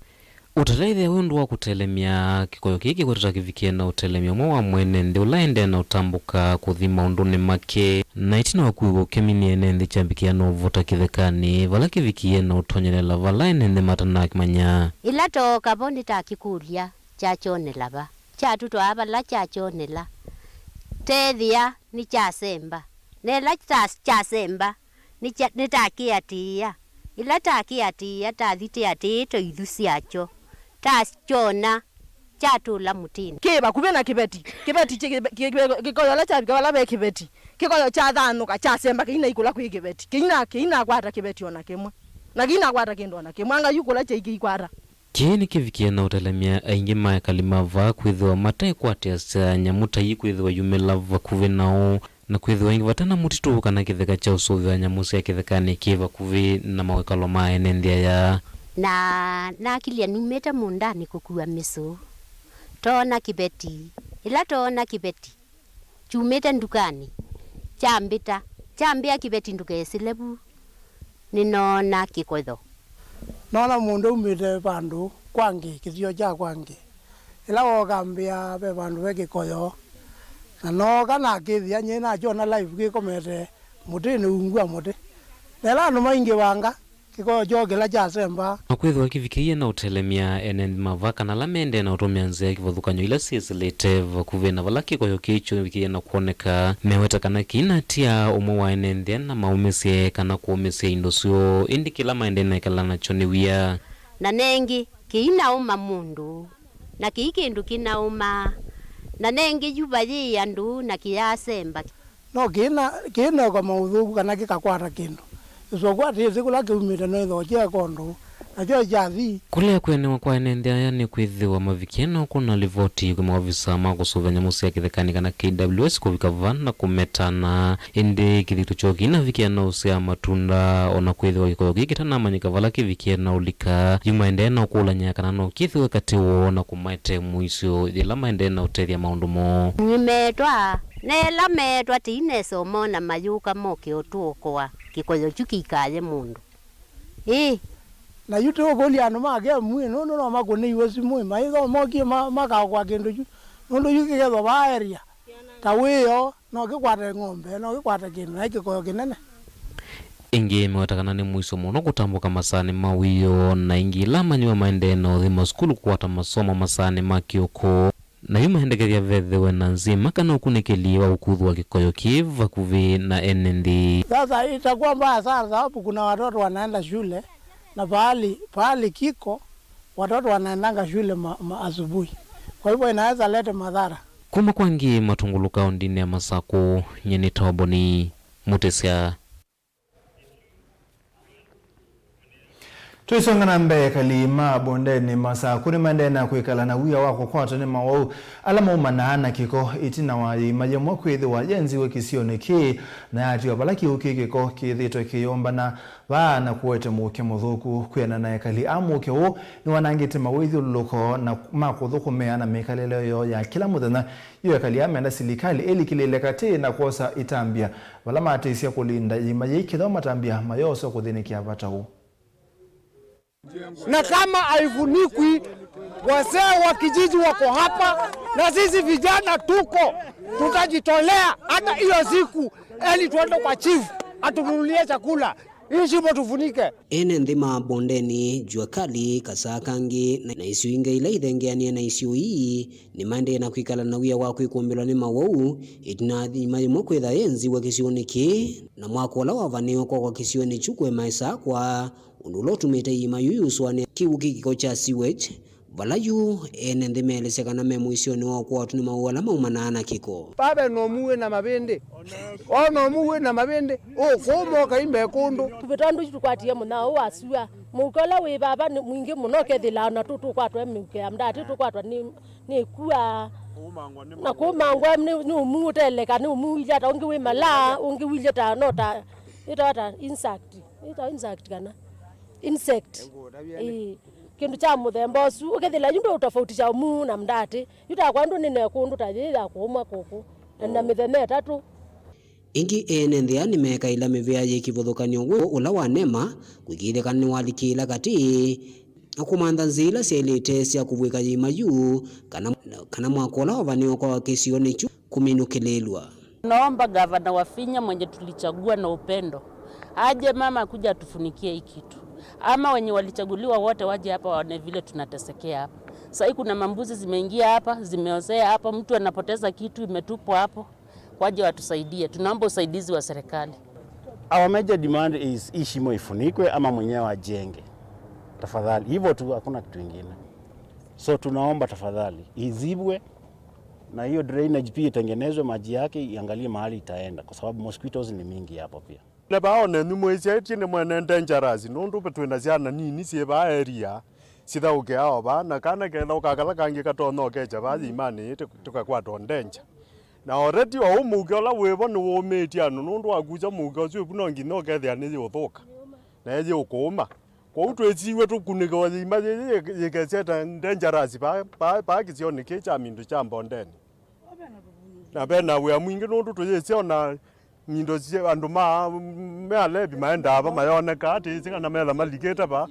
Ũtataĩthya wĩ ũndũ wa kũtelemya kĩkoyo kĩĩ kĩkwetwe ta kĩvikĩe na ũtelemya ũmwe wa mwene nthĩ ũla aendee na ũtambũka kũthi maũndũnĩ make. Na ĩtina wa kuĩw'a ũkemi nĩ ene nthĩ kyambĩkĩĩa na ũvota kĩthekanĩ, vala kĩvikĩie na ũtonyelela vala ene nthĩ matanakĩmanya. Ĩla tooka vo nĩtakĩkũlya, kyakyonela va? Kyatũtwaa vala kyakyonela, teethĩa nĩkyasemba. Na ĩla kya-, kyasemba, nĩkya-, nĩtakĩatĩĩa. Ĩla takĩatĩĩa, tathi tĩatĩĩte ithu syakyo, takyona kyatũla mũtĩnĩ. Kĩ vakuvĩ na kĩveti. Kĩveti kĩ-, kĩ-, kĩ-, kĩkoyo ĩla kyavika vala ve kĩveti, kĩkoyo kyathanũka, kyasemba, kĩinaikũla kwĩ kĩveti. Kĩina-, kĩinakwata kĩveti o na kĩmwe. Na kĩinakwata kĩndũ o na kĩmwe. Anga yu kũla kyaĩ kĩikwata? Kĩĩ nĩkĩvikie na ũtelemya aingĩ ma ekali ma vaa kwĩthĩwa mate kwatĩasya nyamũ ta ii kwĩthĩwa yumĩla vakuvĩ nao, na kwĩthĩwa ĩngĩ vate na mũtitũ kana kĩtheka kya ũsũvĩo wa nyamũ sya kĩthekanĩ kĩ vakuvĩ na mawĩkalo ma ene nthĩ aya. Na nakilya numĩte mũũndanĩ kũkua mĩsũ, toona kĩveti. Ĩla toona kĩveti, kyumĩte ndukanĩ, kyambĩta, kyambĩa kĩveti ndũkesĩle vu, nĩnoona kĩkoyo. Noona mũndũ aumĩte vandũ kwangĩ, kĩsio kya kwangĩ. Ĩla wooka ambĩa ve vandũ ve kĩkoyo, na nooka nakĩthĩa nyie nakyona live kĩkomete mũtĩnĩ ungu wa mũtĩ. Na ĩla andũ maingĩvanga, kĩkoyo kyoo kĩla kyasemba. Na kwĩthĩwa kĩvikĩie na ũtelemya ene nthĩ ma vaa kana ala mendee na ũtũmĩa nzĩa ya kĩvathũkany'o ila syĩsĩlĩte vakuvĩ na vala kĩkoyo kĩĩ kyũvikĩie na kwoneka, meweta kana kĩinatia ũmwe wa ene nthĩ na maũmĩsye kana kũũmĩsya indo syoo, ĩndĩ kĩla maendee na ĩkala nakyo nĩ wia. Na nengĩ, kĩinaũma mũndũ, na kĩi kĩndũ kĩnaũmaa, na nengĩ yu vayĩ andũ na kĩyasemba. No kĩna, kĩnekwa maũthũku kana kĩkakwata kĩndũ. Ĩsokũ atĩĩsĩ kũla kĩumĩte no ĩthokye eka ũndũ, nakyo kyathi. Kũlea kwĩanĩwa kwa ene nthĩ aya nĩ kwĩthĩwa mavikie na ũkũna livoti kwĩ maovisa ma kũsũvĩa nyamũ sya kĩthekanĩ kana K W S kũvika vaa na kũmetana. Ĩndĩ kĩthito kyoo kĩinavikia na ũsyaa matunda, o na kwĩthĩwa kĩkoyo kĩĩ kĩtanamanyĩka vala kĩvikie na ũlika, yu maendee na ũkũlany'a kana no kĩthĩwe katĩ woo na kũmaete mũisyo yĩla maendee na ũtethya maũndũ moo. Nĩmeetwa, na ĩla meetwa tĩinesa ũmona mayũka moke ũtũokoa, kĩkoyo kyu kĩikaye mũndũ. Ĩĩ. Na yu tũũkũlya andũ ma kemũ ĩ, nũndũ no makũnĩiwe simũ ĩ, maitho mokie ma-, makaokoa kĩndũ kyu, nũndũ yu kĩkethwa vaa area ta wĩoo, no kĩkwate ng'ombe, no kĩkwate kĩndũ, naĩ kĩkoyo kĩnene. Ĩngĩ meweta kana nĩ mũisyo mũno kũtambũka masaanĩ ma wĩoo, na ĩngĩ ĩla amanyĩw'a maendee na ũthi masukulu kũkwata masomo masaanĩ ma kĩoko. Na yu maendekethya vethĩwe na nzima kana ũkunĩkĩli wa ũkuthwa kĩkoyo kĩ vakuvĩ na ene nthĩ. Sasa itakuwa mbaya sana sababu kuna watoto wanaenda shule na pahali, pahali kiko, watoto wanaendanga shule ma, ma asubuhi. Kwa hivyo inaweza leta madhara. Kuma Kwangi Matũngũlũ kaũndĩnĩ ya Masakũ, nyie nĩ Toboni Mũtĩsya. Tũisonga na mbee, ekali ma Bondeni Masakũ nĩmaendee na kwĩkala na wia wa kũkwatwa nĩ mawau ala maumanaa na kĩko ĩtina wa ĩima yĩmwe kwĩthĩwa yenziwe kĩsionĩ kĩĩ na yatiwa vala kĩu kĩ kĩko kĩthĩĩtwe kĩyũmbana vaa na kũete mũuke mũthũku. Kwĩanana na ekali aa, mũuke ũũ nĩwanangĩte mawĩthyũlũlũko na ma kũthũkũmĩa na mĩkalĩle yoo ya kĩla mũthenya. Yu ekali aa menda silikalĩ ĩlikĩlĩĩle katĩ na kwosa ĩtambya vala matĩsya kũlinda ĩima yĩĩ kĩthwa matambya mayooswa kũthĩnĩkĩa vata ũũ. Na kama haifunikwi, wazee wa kijiji wako hapa na sisi vijana tuko, tutajitolea hata hiyo siku ili tuende kwa chief. Atununulie chakula. Hii shimo tufunike. Ene nthĩ ma Bondeni, Jua Kali, Kasaa Kangĩ, na, na isio ingĩ ila ithengeanie na isio ii, nĩmaendee na kwĩkala na wia wa kwĩkũmbĩlwa nĩ mawau, ĩtina wa iima yĩmwe kwĩtha yĩenziwe kĩsionĩ kĩĩ, na mwako ũla wavanĩĩwe kwakwa kĩsionĩ kyu kũema ĩsakwa, ũndũ ũla ũtumĩte iima yu yusũanĩa kĩw'ũ kĩ kĩko kya sewage, vala yu ene nthĩ meelesya kana me mũisyonĩ wa ũkwatwa nĩ mawau ala maumanaa na kĩko. Vaa ve na ũmu wĩ na mavĩndĩ. Ona ũmu wĩ na mavĩndĩ. Ũkũũma ũkaimbe kũndũ. Tũvĩta ũndũ isu tũkwatie mũnyao ũũ wa sua. Mũuke ũla wĩ vava nĩ mwingĩ mũno, ũkethĩla ona tũ tũkwatwa mĩuke ya mdatĩ, tũkwatwa nĩ, nĩ kua. Na kũmangwa nĩ, nĩ ũmu ũteleka, nĩ ũmu wilye ata, ũngĩ wĩ malaa, ũngĩ wilye ta, no ta, ĩtawa ta insect. Ĩtawa insect kana? Insect. Ĩĩ. Kĩndũ kya mũthemba ũsu, ũkethĩla yu ndũũtofautisya ũmu na mdatĩ. Yu takwa ndũ nĩ na ĩkũndũ ta yĩĩ ya kũũmwa kũkũ. Na, na mĩthenya ĩtatũ. Ĩngĩ, ene nthĩ aa nĩmekaĩla mĩvĩa yĩ kĩvathũkany'o wĩ ũla wa NEMA, kũĩkĩĩthya kana nĩwalikĩĩla katĩ, na kũmantha nzĩa ila syaĩlĩte sya kũvw'ĩka iima yu, kana, kana mwako ũla wavanĩĩwe kwa kĩsionĩ kyu kũminũkĩlĩĩlw'a. Naomba gavana Wavinya mwenye tulichagua na upendo, aje mama kuja atufunikie hii kitu, ama wenye walichaguliwa wote waje hapa waone vile tunatesekea hapa. Sahii kuna mambuzi zimeingia hapa, zimeozea hapa, mtu anapoteza kitu imetupwa hapo. Waje watusaidie, tunaomba usaidizi wa serikali. Our major demand is hii shimo ifunikwe ama mwenyewe ajenge. Tafadhali, hivyo tu, hakuna kitu ingine. So tunaomba tafadhali izibwe, na hiyo drainage pia itengenezwe, maji yake iangalie mahali itaenda, kwa sababu mosquitoes ni mingi hapo pia. Na vaa ona nyumwa ĩsyaĩtye nĩ mwene dangerous, nũndũ twĩ na syana nini syĩ vaa area, sithaũkĩaa o vaa, na kana kethaũkaa kala kangĩ katonya ũkekya vaa yĩimanĩ yĩĩ tũkakwatwa danger. Na already o ũu mũuke ũla wĩ vo nĩwũũmĩtye andũ, nũndũ wakusya mũuke ũsu ĩvu no nginya ũkethĩa nĩyĩũthũka, na yĩũkũũma. Kwoou twĩsiw'e tũkunĩkĩwe yĩima yĩĩ yĩkesete dangerous vaa, vaa, vaa kĩsionĩ kĩĩ kya Mindu kya Mbondeni. Na ve na wĩa mwingĩ nũndũ tũyĩsya ona Mindu syĩ andũ ma, me alevi maendaa va mayonekaa, tĩsĩ kana metha malikĩte va.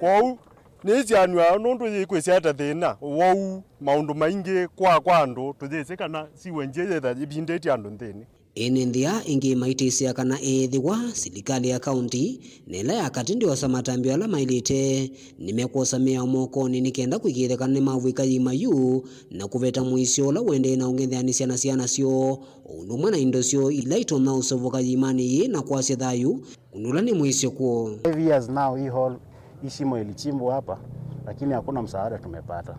Kwoou nĩĩsyanw'a nũndũ yĩkwĩsyete thĩna, ũwau, maũndũ maingĩ, kwa, kwa andũ, tũyĩsĩ kana sewage yĩtha ĩvindĩtye andũ nthĩnĩ. Ene nthĩ aa ĩngĩ maitĩsya kana ethĩwa silikalĩ ya kaunti na ĩla ya katĩ ndyosa matambya ala maĩlĩte, nĩmekwosa mĩao mokonĩ nĩ kenda kũĩkĩĩthya kana nĩmavw'ĩka yĩima yu na kũveta mũisyo ũla ũendee na ũng'etheanĩsya na syana syoo, o ũndũ ũmwe na indo syoo ila itonya ũseũvũka yĩimanĩ yĩĩ na kwasya thayũ, ũndũ ũla nĩ mũisyo kwoo. Five years now hii hole, hii shimo ilichimbwa hapa, lakini hakuna msaada tumepata.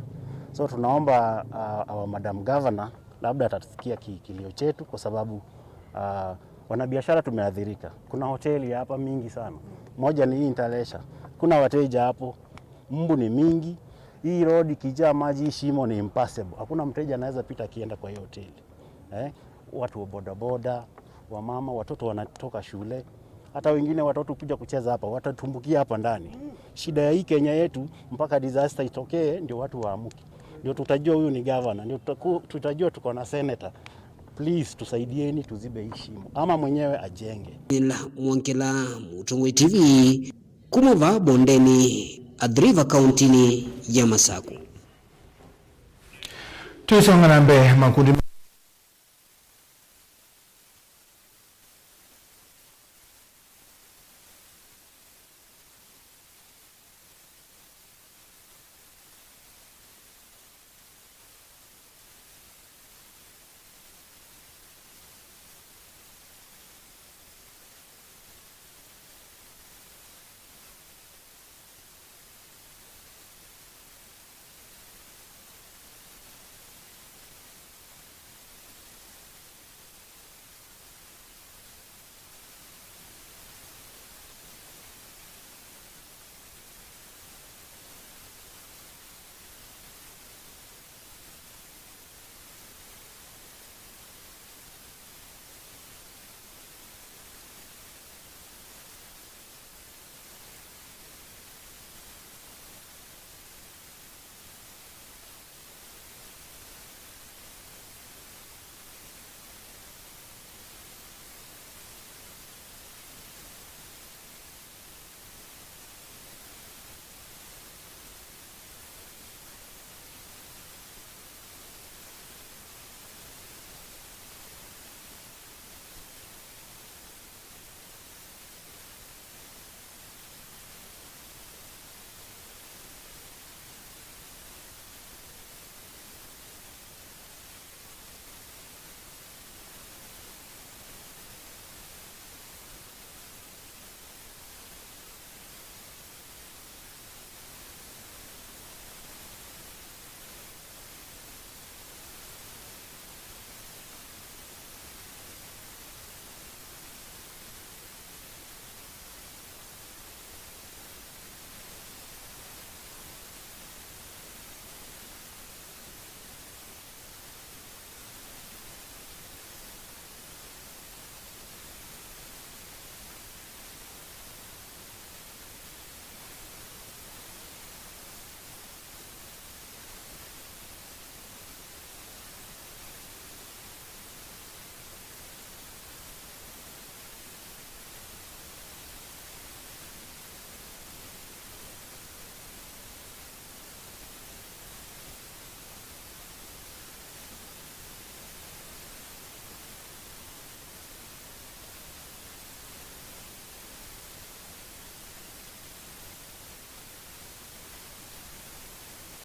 So tunaomba, uh, our madam governor, labda atasikia ki-, kilio chetu kwa sababu, uh, wanabiashara tumeathirika. Kuna hoteli hapa mingi sana. Moja ni hii Intalesha. Kuna wateja hapo. Mbu ni mingi. Hii road ikijaa maji, hii shimo ni impassable. Hakuna mteja anaweza pita akienda kwa hiyo hoteli. Eh? Watu wa bodaboda, wamama, watoto wanatoka shule. Hata wengine watoto kuja kucheza hapa, watatumbukia hapa ndani. Shida ya hii Kenya yetu, mpaka disaster itokee, ndio watu waamuke. Ndio tutajua huyu ni governor, ndio tutaku-, tutajua tuko na senator. Please, tusaidieni tuzibe hii shimo. Ama mwenyewe ajenge. Nila Mwankela, Mũtongoi T V, kuma vaa Bondeni, Athi River, kauntinĩ ya Masaku. Tũisonga na mbee, makundi ma